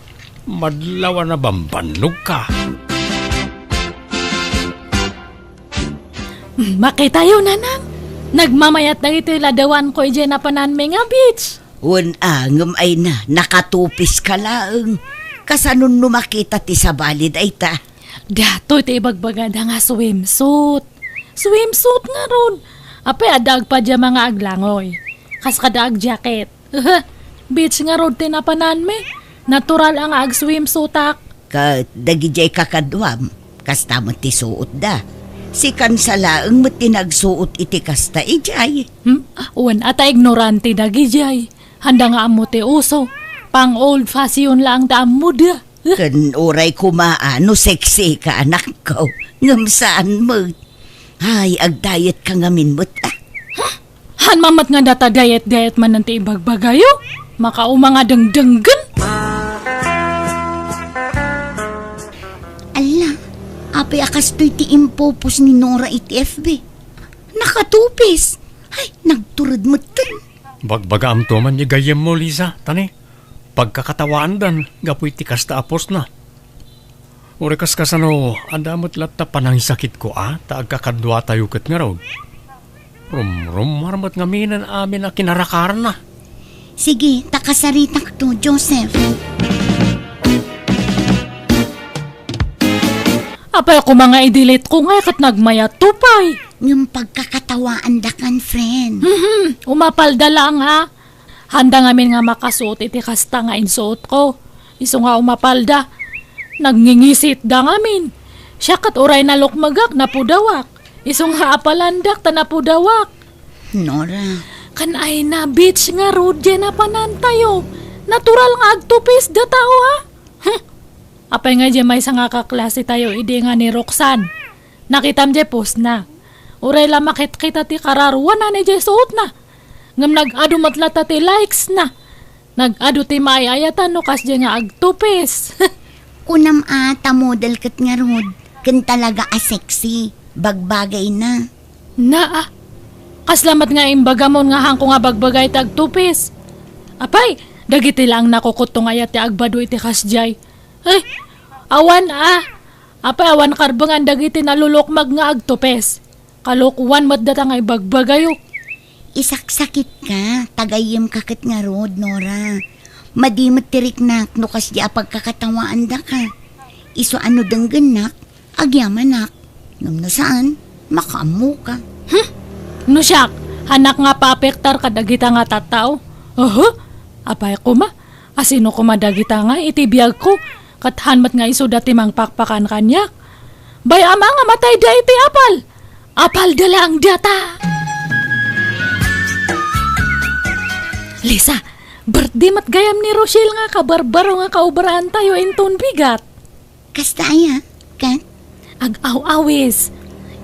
Madlaw a nabambannogka. Makitayo, nanang. Nagmamayat dagiti ladawanko idiay napananmi nga beach. Wen a, ngem ay na, nakatupiska laeng. Kasano no makita ti sabali dayta? Datoy ti ibagbagada nga swimsuit. Swimsuit ngarud. Apay, adda agpajama nga aglangoy. Kas kada agjacket. Beach ngarud ti napananmi. Natural a nga agswimsuitak. Ket dagidiay kakaduam, kasta met ti suotda. Si Kansa laeng met ti nagsuot iti kasta idiay. Hmm? Wen a, ta ignorante dagidiay. Handa nga ammo ti uso. Pang old fashion laeng ti ammoda. Ken uray koma a no sexy ka, anakko. Ngem saan met. Ay, agdiet ka ngamin met, a. Haan man met nga data diet-diet manen ti ibagbagayo. Makauma nga dengdenggen. Alla, apay a kastoy ti impopost ni Nora iti F B? Nakatupis. Ay, nagtured metten. Bagbagaamto man ni gayyemmo, Lisa, tani? Pagkakatawaandan gapu iti kasta a postna. Uray kas kasano, adda met latta panangsakitko a ta agkakaduatayo ket ngarud. Rumrummuar met ngaminen amin a kinarakaranna. Sige, ta kasaritakto, Joseph. Apay koma nga i-delete ko ngay ket nagmayatto pay. Ngem pagkakatawaandakan, friend. Mhm, umapalda laeng a. Handa ngamin nga makasuot iti kasta nga insuotko. Isu nga umapalda, nagngingisitda ngamin. Siak ket uray nalukmegak, napudawak. Isu nga apalandak ta napudawak. Nora. Kan ay na beach ngarud diay napanantayo. Natural nga agtupis da tao, a. Huh. Apay nga diay maysa nga kaklasetayo idi nga ni Roxanne? Nakitam diay postna. Uray la makitkita ti kararuanan idiay suotna. Ngem nag-adu met latta ti likesna. Nag-adu ti maay-ayatan no kasdiay nga agtupis. Kunam a ta model ket ngarud, ken talaga a sexy, bagbagayna. Naa, kasla met nga imbagamon nga haanko nga bagbagay ti agtupis. Apay, dagiti laeng nakukutto nga ayat ti agbadu iti kasdiay. Ay, awan a. Apay, awan karbengan dagiti nalulukmag nga agtupis. Kalokoan met data nga ibagbagayo. Isaksakitka, ta gayyemka ket ngarud, Nora. Madi met ti riknak no kasdiay a pagkakatawaandaka. Isu a no denggennak, agyamanak. Ngem no saan, makaammoka. Hmm? No siak, haanak nga paapektar kadagita nga tattao? Oho, apay koma, asino koma dagita nga iti biagko, ket haan met nga isuda ti mangpakpakan kaniak? Bay-am a nga matayda iti apal. Apalda laeng data. Lisa, birthday met gayam ni Rochelle nga kabarbaro nga kaubraantayo inton bigat. Kasta aya, ket? Ag-aw-awis.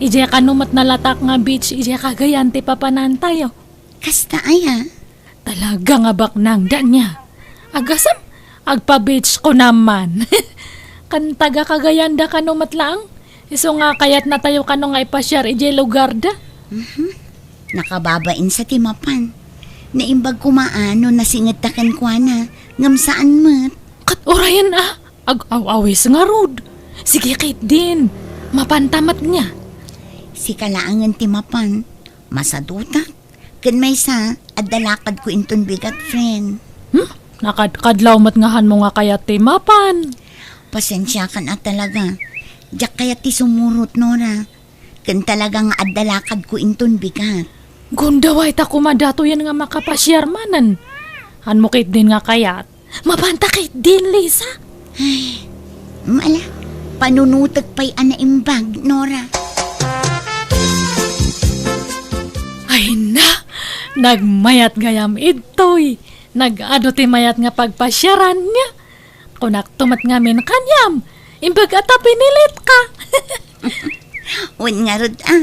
Idiay kano met nalatak nga beach idiay Cagayan ti papanantayo. Kasta aya? Talaga nga baknang, Dania. Agasem, agpa-beach ko naman. Kan taga Cagayan da kano met laeng. Isu nga kayatnatayo kano nga ipasiar idiay lugarda. Mhm. Nakababain sa ti mapan. Naimbag koma a no nasingedta kenkuana, ngem saan met. Ket urayen a, ag-aw-awis ngarud. Sige ketdin, mapanta met nia. Sika laengen ti mapan. Masadutak. Ken maysa, adda lakadko inton bigat, friend. Hmm? Nakadkadlaw met nga hanmo nga kayat ti mapan. Pasensiakan a talaga. Diak kayat ti sumurot, Nora. Ken talaga nga adda lakadko inton bigat. Gundaway ta koma datoyen nga makapasiar manen. Hanmo ketdin nga kayat. Mapanta ketdin, Lisa. Ay, mala, panunotek pay a naimbag, Nora. Ay na, nagmayat gayam idtoy. Nag-adu ti mayat nga pagpasiaran niya. Kunakto met ngamin kaniam, imbag a ta pinilitka. Wen ngarud a.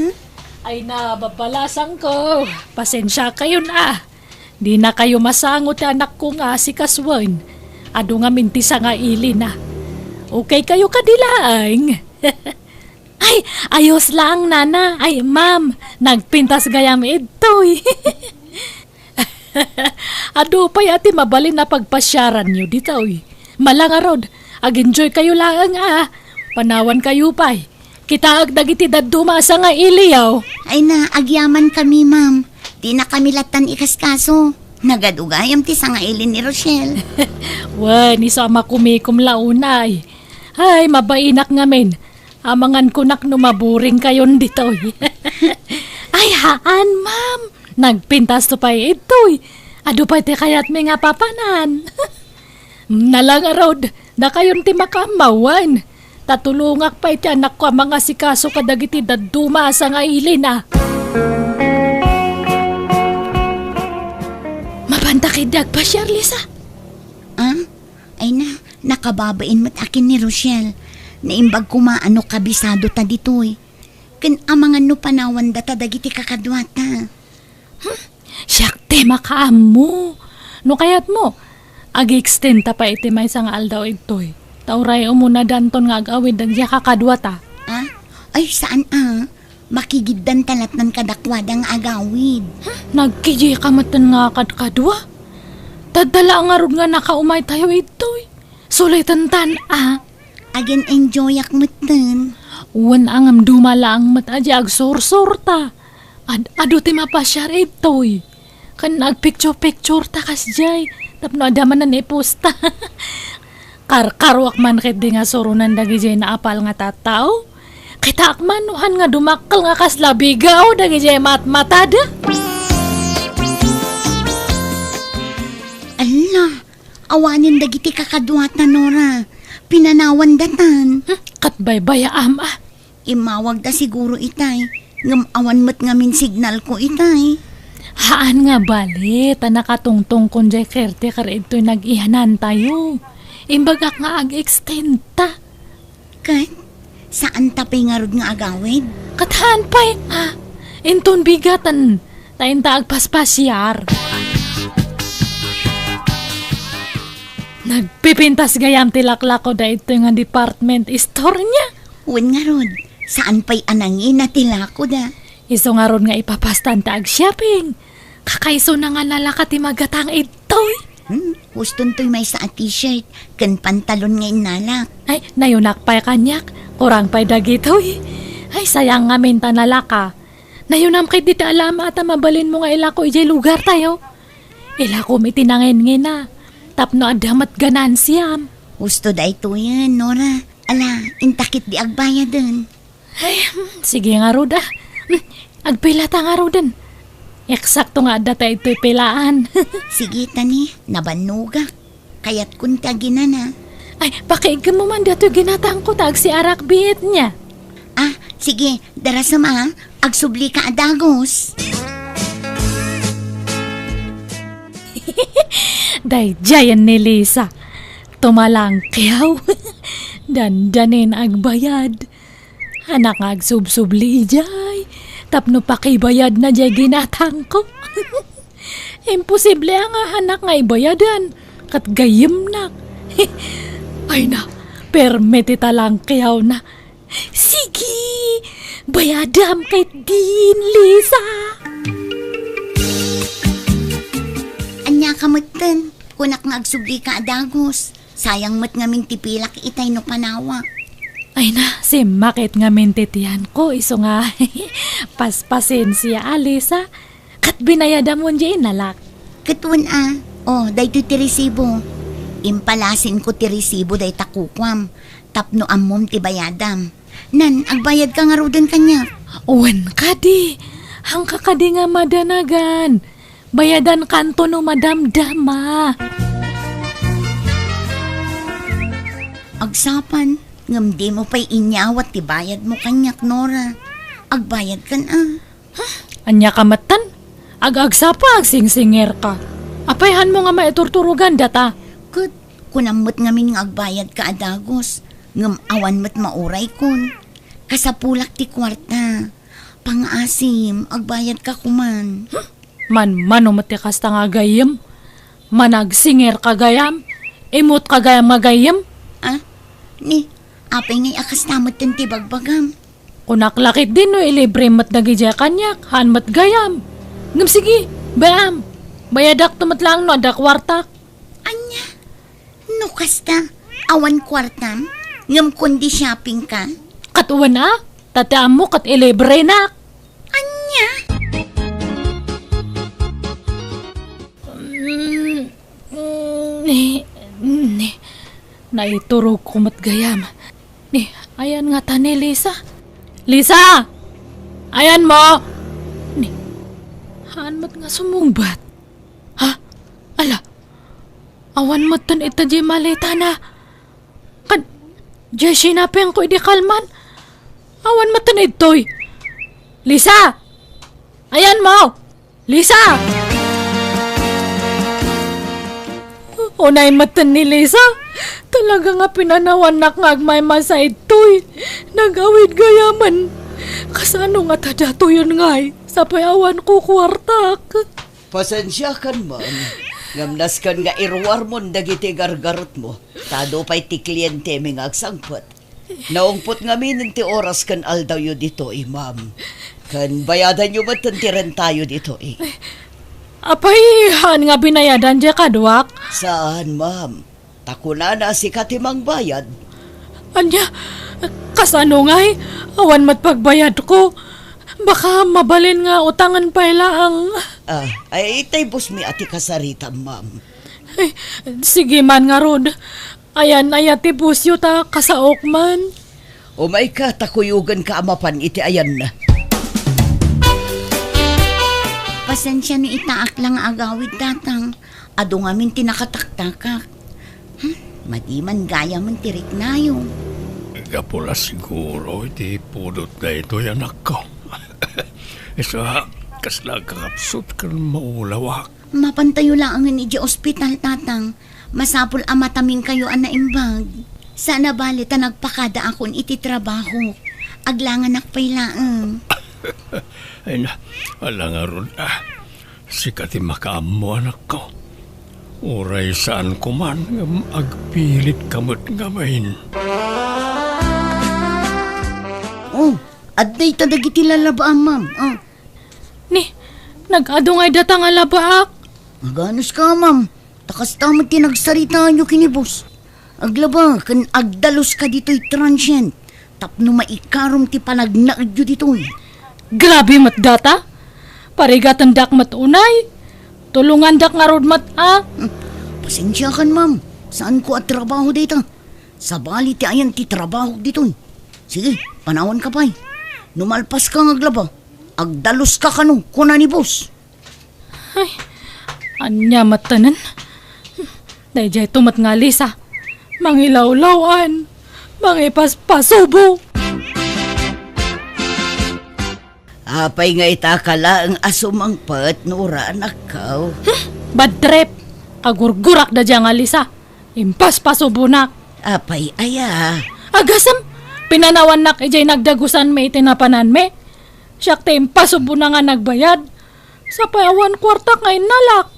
Ay na, babalasangko. Pasensiakayon a. Dinakayo masango ti anakko nga asikasuen. Adu ngamin ti sangailina. Okay kayo kadi laeng? Ay, ayos lang, nana. Ay, ma'am, nagpintas gayam idtoy. Adu pay a ti mabalin a pagpasiaranyo ditoy. Mala ngarud, Ag-enjoykayo laeng a. Panawankayo pay. Kitaek dagiti dadduma a sangailiyo. Ay na, agyamankami, ma'am. Dinakami lattan ikaskaso. Nagadu gayam ti sangaili ni Rochelle. Wen, isu a makumikom la unay. Ay, mabainak ngamin. Amangan kunak no maburingkayon ditoy. Ay, haan, ma'am. Nagpintasto pay itoy. Adu pay ti kayatmi nga papanan. Nala ngarud, dakayon ti makaammo wen. Ta tulongak pay ti anakko a mangasikaso kadagiti dadduma a sangailina. Mapanta ketdi agpasiar, Lisa? Ah? Ay na, nakababain met a ken ni Rochelle. Naimbag koma a no kabisado ta ditoy. Ken amangan no panawanda ta dagiti kakaduata. Hmm, siak ti makaammo. No kayatmo, ag-extend ta pay iti maysa nga aldaw igtoy. Ta uray umuna danton nga ag-awid dagiti kakaduata. Ah? Ay, saan a? Makigiddan ta lattan kadakuada nga agawid. Hmm, nagkidika metten nga kadkadua? Tadda la ngarud nga nakaumaytayo igtoy. Sulitan tan a. Agen-enjoyak metten. Wen a ngem duma laeng met a di agsursurta. Ad-adu ti mapasiar igtoy. Ken agpicture-pictureta kasdiay tapno adda manen iposta. Karkaruak man ketdi nga suronen dagidiay naapal nga tattao. Kitaak man no han nga dumakkel nga kasla bigaw dagidiay matmatada. Alla, awanen dagiti kakaduata, Nora. Pinanawandatan. Hmm, ket baybayaam a. Immawagda siguro itay, ngem awan met ngamin signalko itay. Haan nga bali, ta nakatungtongkon diay caretaker igtoy nag-iyanantayo. Imbagak nga ag-extend ta. Ket, saan ta pay ngarud nga agawid? Ket haan pay, ah, inton bigaten, ta inta agpaspasiar. Nagpipintas gayam ti laklako daytoy nga department store niya. Wen ngarud, saan pay a nangina ti lakoda? Isu ngarud nga ipapastan ta ag-shopping. Kakaisuna nga nalaka ti magatang idtoy. Hmm, huston toy maysa a t-shirt ken pantalon nga innalak. Ay, nayunak pay kaniak. Kurang pay dagitoy. Ay, sayang ngamin ta nalaka. Nayunam ketdi ti alama ta mabalinmo nga ilako idiay lugartayo. Ilakom iti nanginngina. Tapno adda met ganansiam. Husto daytoyen, Nora. Ala, inta ketdi agbayaden. Ay, hmm, sige ngarud a. Hmm, agpilata ngaruden. Eksakto nga adda ta itoy pilaan. Sige, tani, nabannogak. Kayatkon ti aginana. Ay, pakiigkemmo man datoy ginatangko ta agsiarak biit niya. Ah, sige, darasem a. Agsublika a dagus. Daydiayen ni Lisa. Tumalangkiaw. Dandanin agbayad. Anak nga agsubsubli idiay, tapno pakibayadna diay ginatangko. Imposible a nga anak nga ibayadan, ket gayyemnak. Ay na, permi ti talangkiawna. Sige, bayadam ketdin, Lisa. Ania ka metten, kunak nga agsublika a dagus. Sayang met ngamin ti pilak itay no panawak. Ay na, simmakit ngamin ti tiyanko, isu nga paspasensia, Alisa. Ket binayadam wen diay innalak. Ket wen a, o, daytoy ti resibo. Impalasinko ti resibo dayta kukuam, tapno ammom ti bayadam. Nan, agbayadka ngaruden kaniak. Wen kadi, hanka kadi nga madanagan. Bayadankanto no madamdama. Agsapa, ngem dimo pay inyawat ti bayadmo kaniak, Nora. Agbayadkan a. Ania ka metten? Ag-agsapa, agsingsingerka. Apay hanmo nga maiturturogan data? Ket, kunam met ngamin nga agbayadka a dagus, ngem awan met mauraykon. Kasapulak ti kuarta. Pangaasim, agbayadka koman. Manmano met ti kasta nga gayyem? Managsingerka gayam? Immotka gayam nga gayyem? Ah? Ni, apay ngay a kasta metten ti bagbagam? Kunak la ketdi no ilibrem met dagidiay kaniak, haan met gayam. Ngem sige, bay-am. Bayadakto met laeng no adda kuartak. Ania? No kasta, Awan kuartam, ngem kundi shopping ka? Ket wen a, ta ti ammo ket ilibrenak. Ania? Mm, mm, ni, ni, naiturogko met gayam. Ni, ayan ngata ni Lisa. Lisa! Ayanmo! Ni, haan met nga sumungbat. Ha? Ala, awan metten ita diay maletana. Ken, diay shoppingko idi kalman. Awan metten idtoy. Lisa! Ayanmo! Lisa! Unay metten ni Lisa. Talaga nga pinanawannak nga agmaymaysa idtoy. Nagawid gayamen. Kasano ngata datoyen ngay? Sapay awan kukuartak. Pasensiakan man, ngem nasken nga iruarmon dagiti gargarutmo, ta adu pay ti klientemi nga agsangpet. Naungpot ngamin ti oras ken aldawyo ditoy, ma'am. Ken bayadanyo met ti rentayo ditoy. Apay, haan nga binayadan diay kaduak? Saan, ma'am. Ta kunana, sika ti mangbayad. Ania? Kasano ngay? Awan met pagbayadko. Baka mabalin nga utangen pay laeng. Ah, ay, itay bossmi a ti kasaritam, ma'am. Ay, sige man ngarud. Ayan aya ti bossyo ta kasaok man. Umayka ta kuyogenka a mapan iti ayanna. Pasensia no itaak la nga agawid, Tatang. Adu ngamin ti nakataktakak. Hmm, madi man gayamen ti riknayo. Gapu la siguro iti pudot daytoy, anakko. Isu a, kasla agkakapsut ken maulawak. Mapantayo laengen idiay ospital, Tatang. Masapul a mataminkayo a naimbag. Saan a bale ta nagpakadaakon iti trabahok. Aglanganak pay laeng. Ay na, ala ngarud, ah. Sika ti makaammo, anakko. Uray saanko man, ngem agpilitka met ngamin. Oh, adda ita dagiti lalabaam, ma'am. Oh. Ni, nag-adu ngay data nga labaak? Aganuska, ma'am. Ta kasta met ti nagsaritaanyo ken ni boss. Aglaba ken agdaluska ditoy transient tapno maikarom ti panagnaedyo ditoy. Grabe met data! Parigatendak met unay. Tulongandak ngarud met a. Hmm. Pasensiakan, ma'am. Saanko a trabaho dayta. Sabali ti ayan ti trabahok ditoy. Sige, panawanka pay. No malpaska nga aglaba, agdaluska kano, kuna ni boss. Ay, ania met tanen? Daydiay to met nga Lisa. Mangilawlaw-an. Mangipaspasubo. Apay nga ita ka laeng a sumangpet, Nora, anakko? Hmm, bad trip. Kagurgurak da dia nga Lisa. Impaspasubonak. Apay aya? Agasem, pinanawannak idiay nagdagusanmi iti napananmi. Siak ti impasubona nga nagbayad. Sapay awan kuartak nga innalak.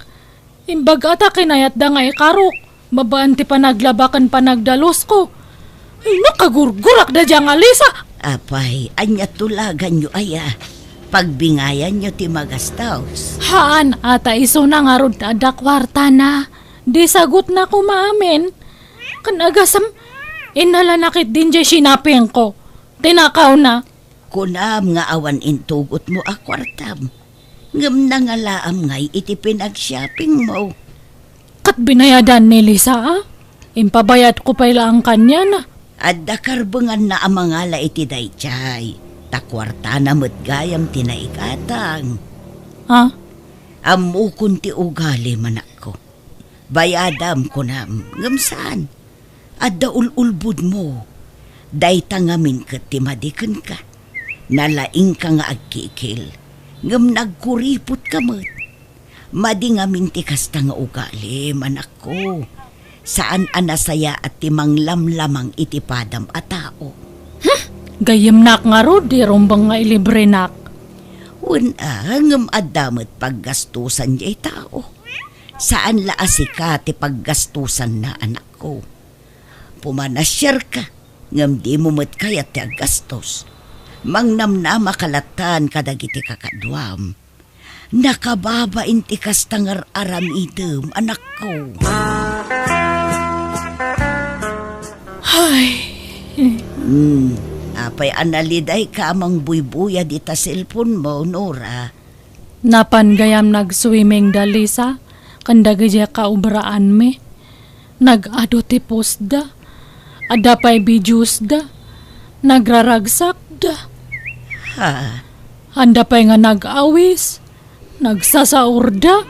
Imbag-a ta kinayatda nga ikarok, babaen ti panaglaba ken panagdalusko. Ay, nakagurgurak da dia nga Lisa! Apay, ania tulaganyo aya? Pagbingayanyo ti magastos. Haan, a ta isuna ngarud ta adda kuartana. Di sagutna koma amin. Ken agasem, innalanak ket din jay sinapingko. Tinakawna. Kunam nga awan intugotmo a kuartam, ngem nangalaam ngay iti pinagshoppingmo. Ket binayadan ni Lisa, a? Impabayadko pay laeng kaniana. Adda karbenganna a mangala iti daydiay, ta kuartana met gayam ti naigatang. A? Ammokon ti ugalim, anakko. Bayadam, kunam, ngem saan. Adda ul-ulbodmo. Dayta ngamin ket ti madi kenka. Nalaingka nga agkikil, ngem nagkuripotka met. Madi ngamin ti kasta nga ugalim, anakko. Saan a nasayaat ti manglamlamang iti padam a tao. Hmm? Gayyemnak ngarud, di rumbeng nga ilibrenak. Wen a, ngem adda met paggastosan jay tao. Saan la a sika ti paggastosanna, anakko. Pumanasiarka, ngem dimo met kayat ti aggastos. Mangnamnamaka latta kadagiti kakaduam. Nakababain ti kasta nga ar-aramidem, anakko. Ay. Hmm, apay a nalidayka a mangbuybuyad ita cellphone mo, Nora? Napan gayam nag-swimming da, Lisa, ken dagidiay kaobraanmi. Nag-adu ti post da. Adda pay videos da. Nagraragsak da. Ha? Anda pay nga nag-awis. Nagsasaurda.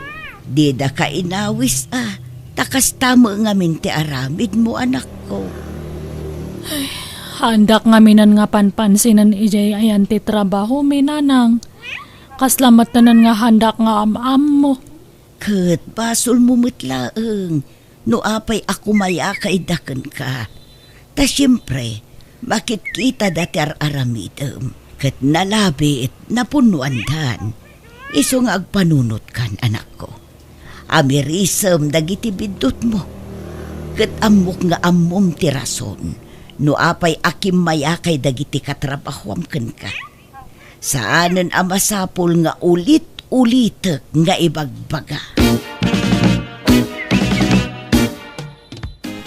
Didaka inawis a, ta kasta met ngamin ti aramidmo, anakko. Ay, haandak ngaminen nga panpansinen idiay ayan ti trabahomi, nanang. Kasla metten nga haandak nga am-ammo. Ket basolmo met laeng no apay a kumayakayda kenka. Ta siempre, makitkitada ti ar-aramidem, ket nalabit napunnoandan. Isu nga agpanunotkan, anakko. Amirisem dagiti biddutmo, ket ammok nga ammom ti rason no apay a kimmayakay dagiti katrabahoam kenka. Saanen a masapul nga ulit-ulitek nga ibagbaga.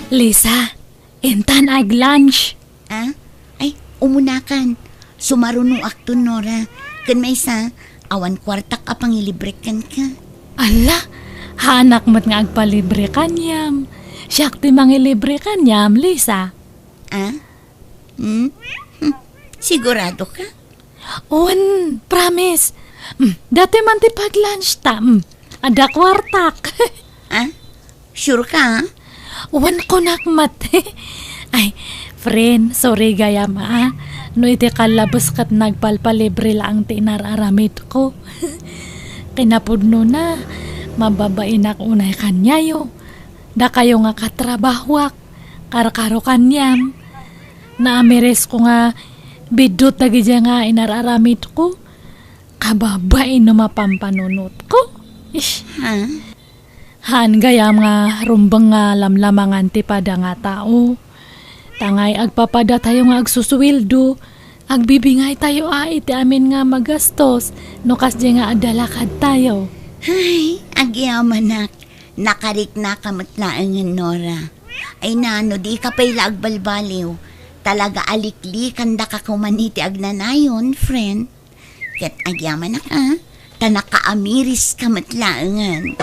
Lisa, intan ag-lunch. Ah? Ay, umunakan. Sumarunoakton, Nora. Ken maysa, awan kuartak a pangilibrek kenka. Ala, haanak met nga agpalibre kaniam. Siak ti mangilibre kaniam, Lisa. Ah? Hmm? Hmm. Sigurado ka? Wen, promise. Hmm, datoy man ti pag-lunch ta. Hmm, adda kuartak. Ah? Sure ka, ah? Wen, kunak met. Ay, friend, sorry gayam, ah. No iti kallabes ket nagpalpalibre laeng ti inar-aramidko. Kinapudnona, mababainak unay kaniayo. Dakayo nga katrabahoak, karkaro kaniam. Naamirisko nga biddut dagidiay nga inar-aramidko. Kababain no mapampanunotko. Ish. Ha? Haan gayam nga rumbeng nga lamlamangan ti pada nga tao. Tangay agpapadatayo nga agsusueldo, agbibingaytayo a iti amin nga magastos no kasdiay nga adda lakadtayo. Ay, agyamanak, nakariknaka met laengen, Nora. Ay na, no dika pay la agbalbaliw, talaga a liklikandaka koman iti agnanayon, friend. Ket agyamanak a, ta nakaamiriska met laengen.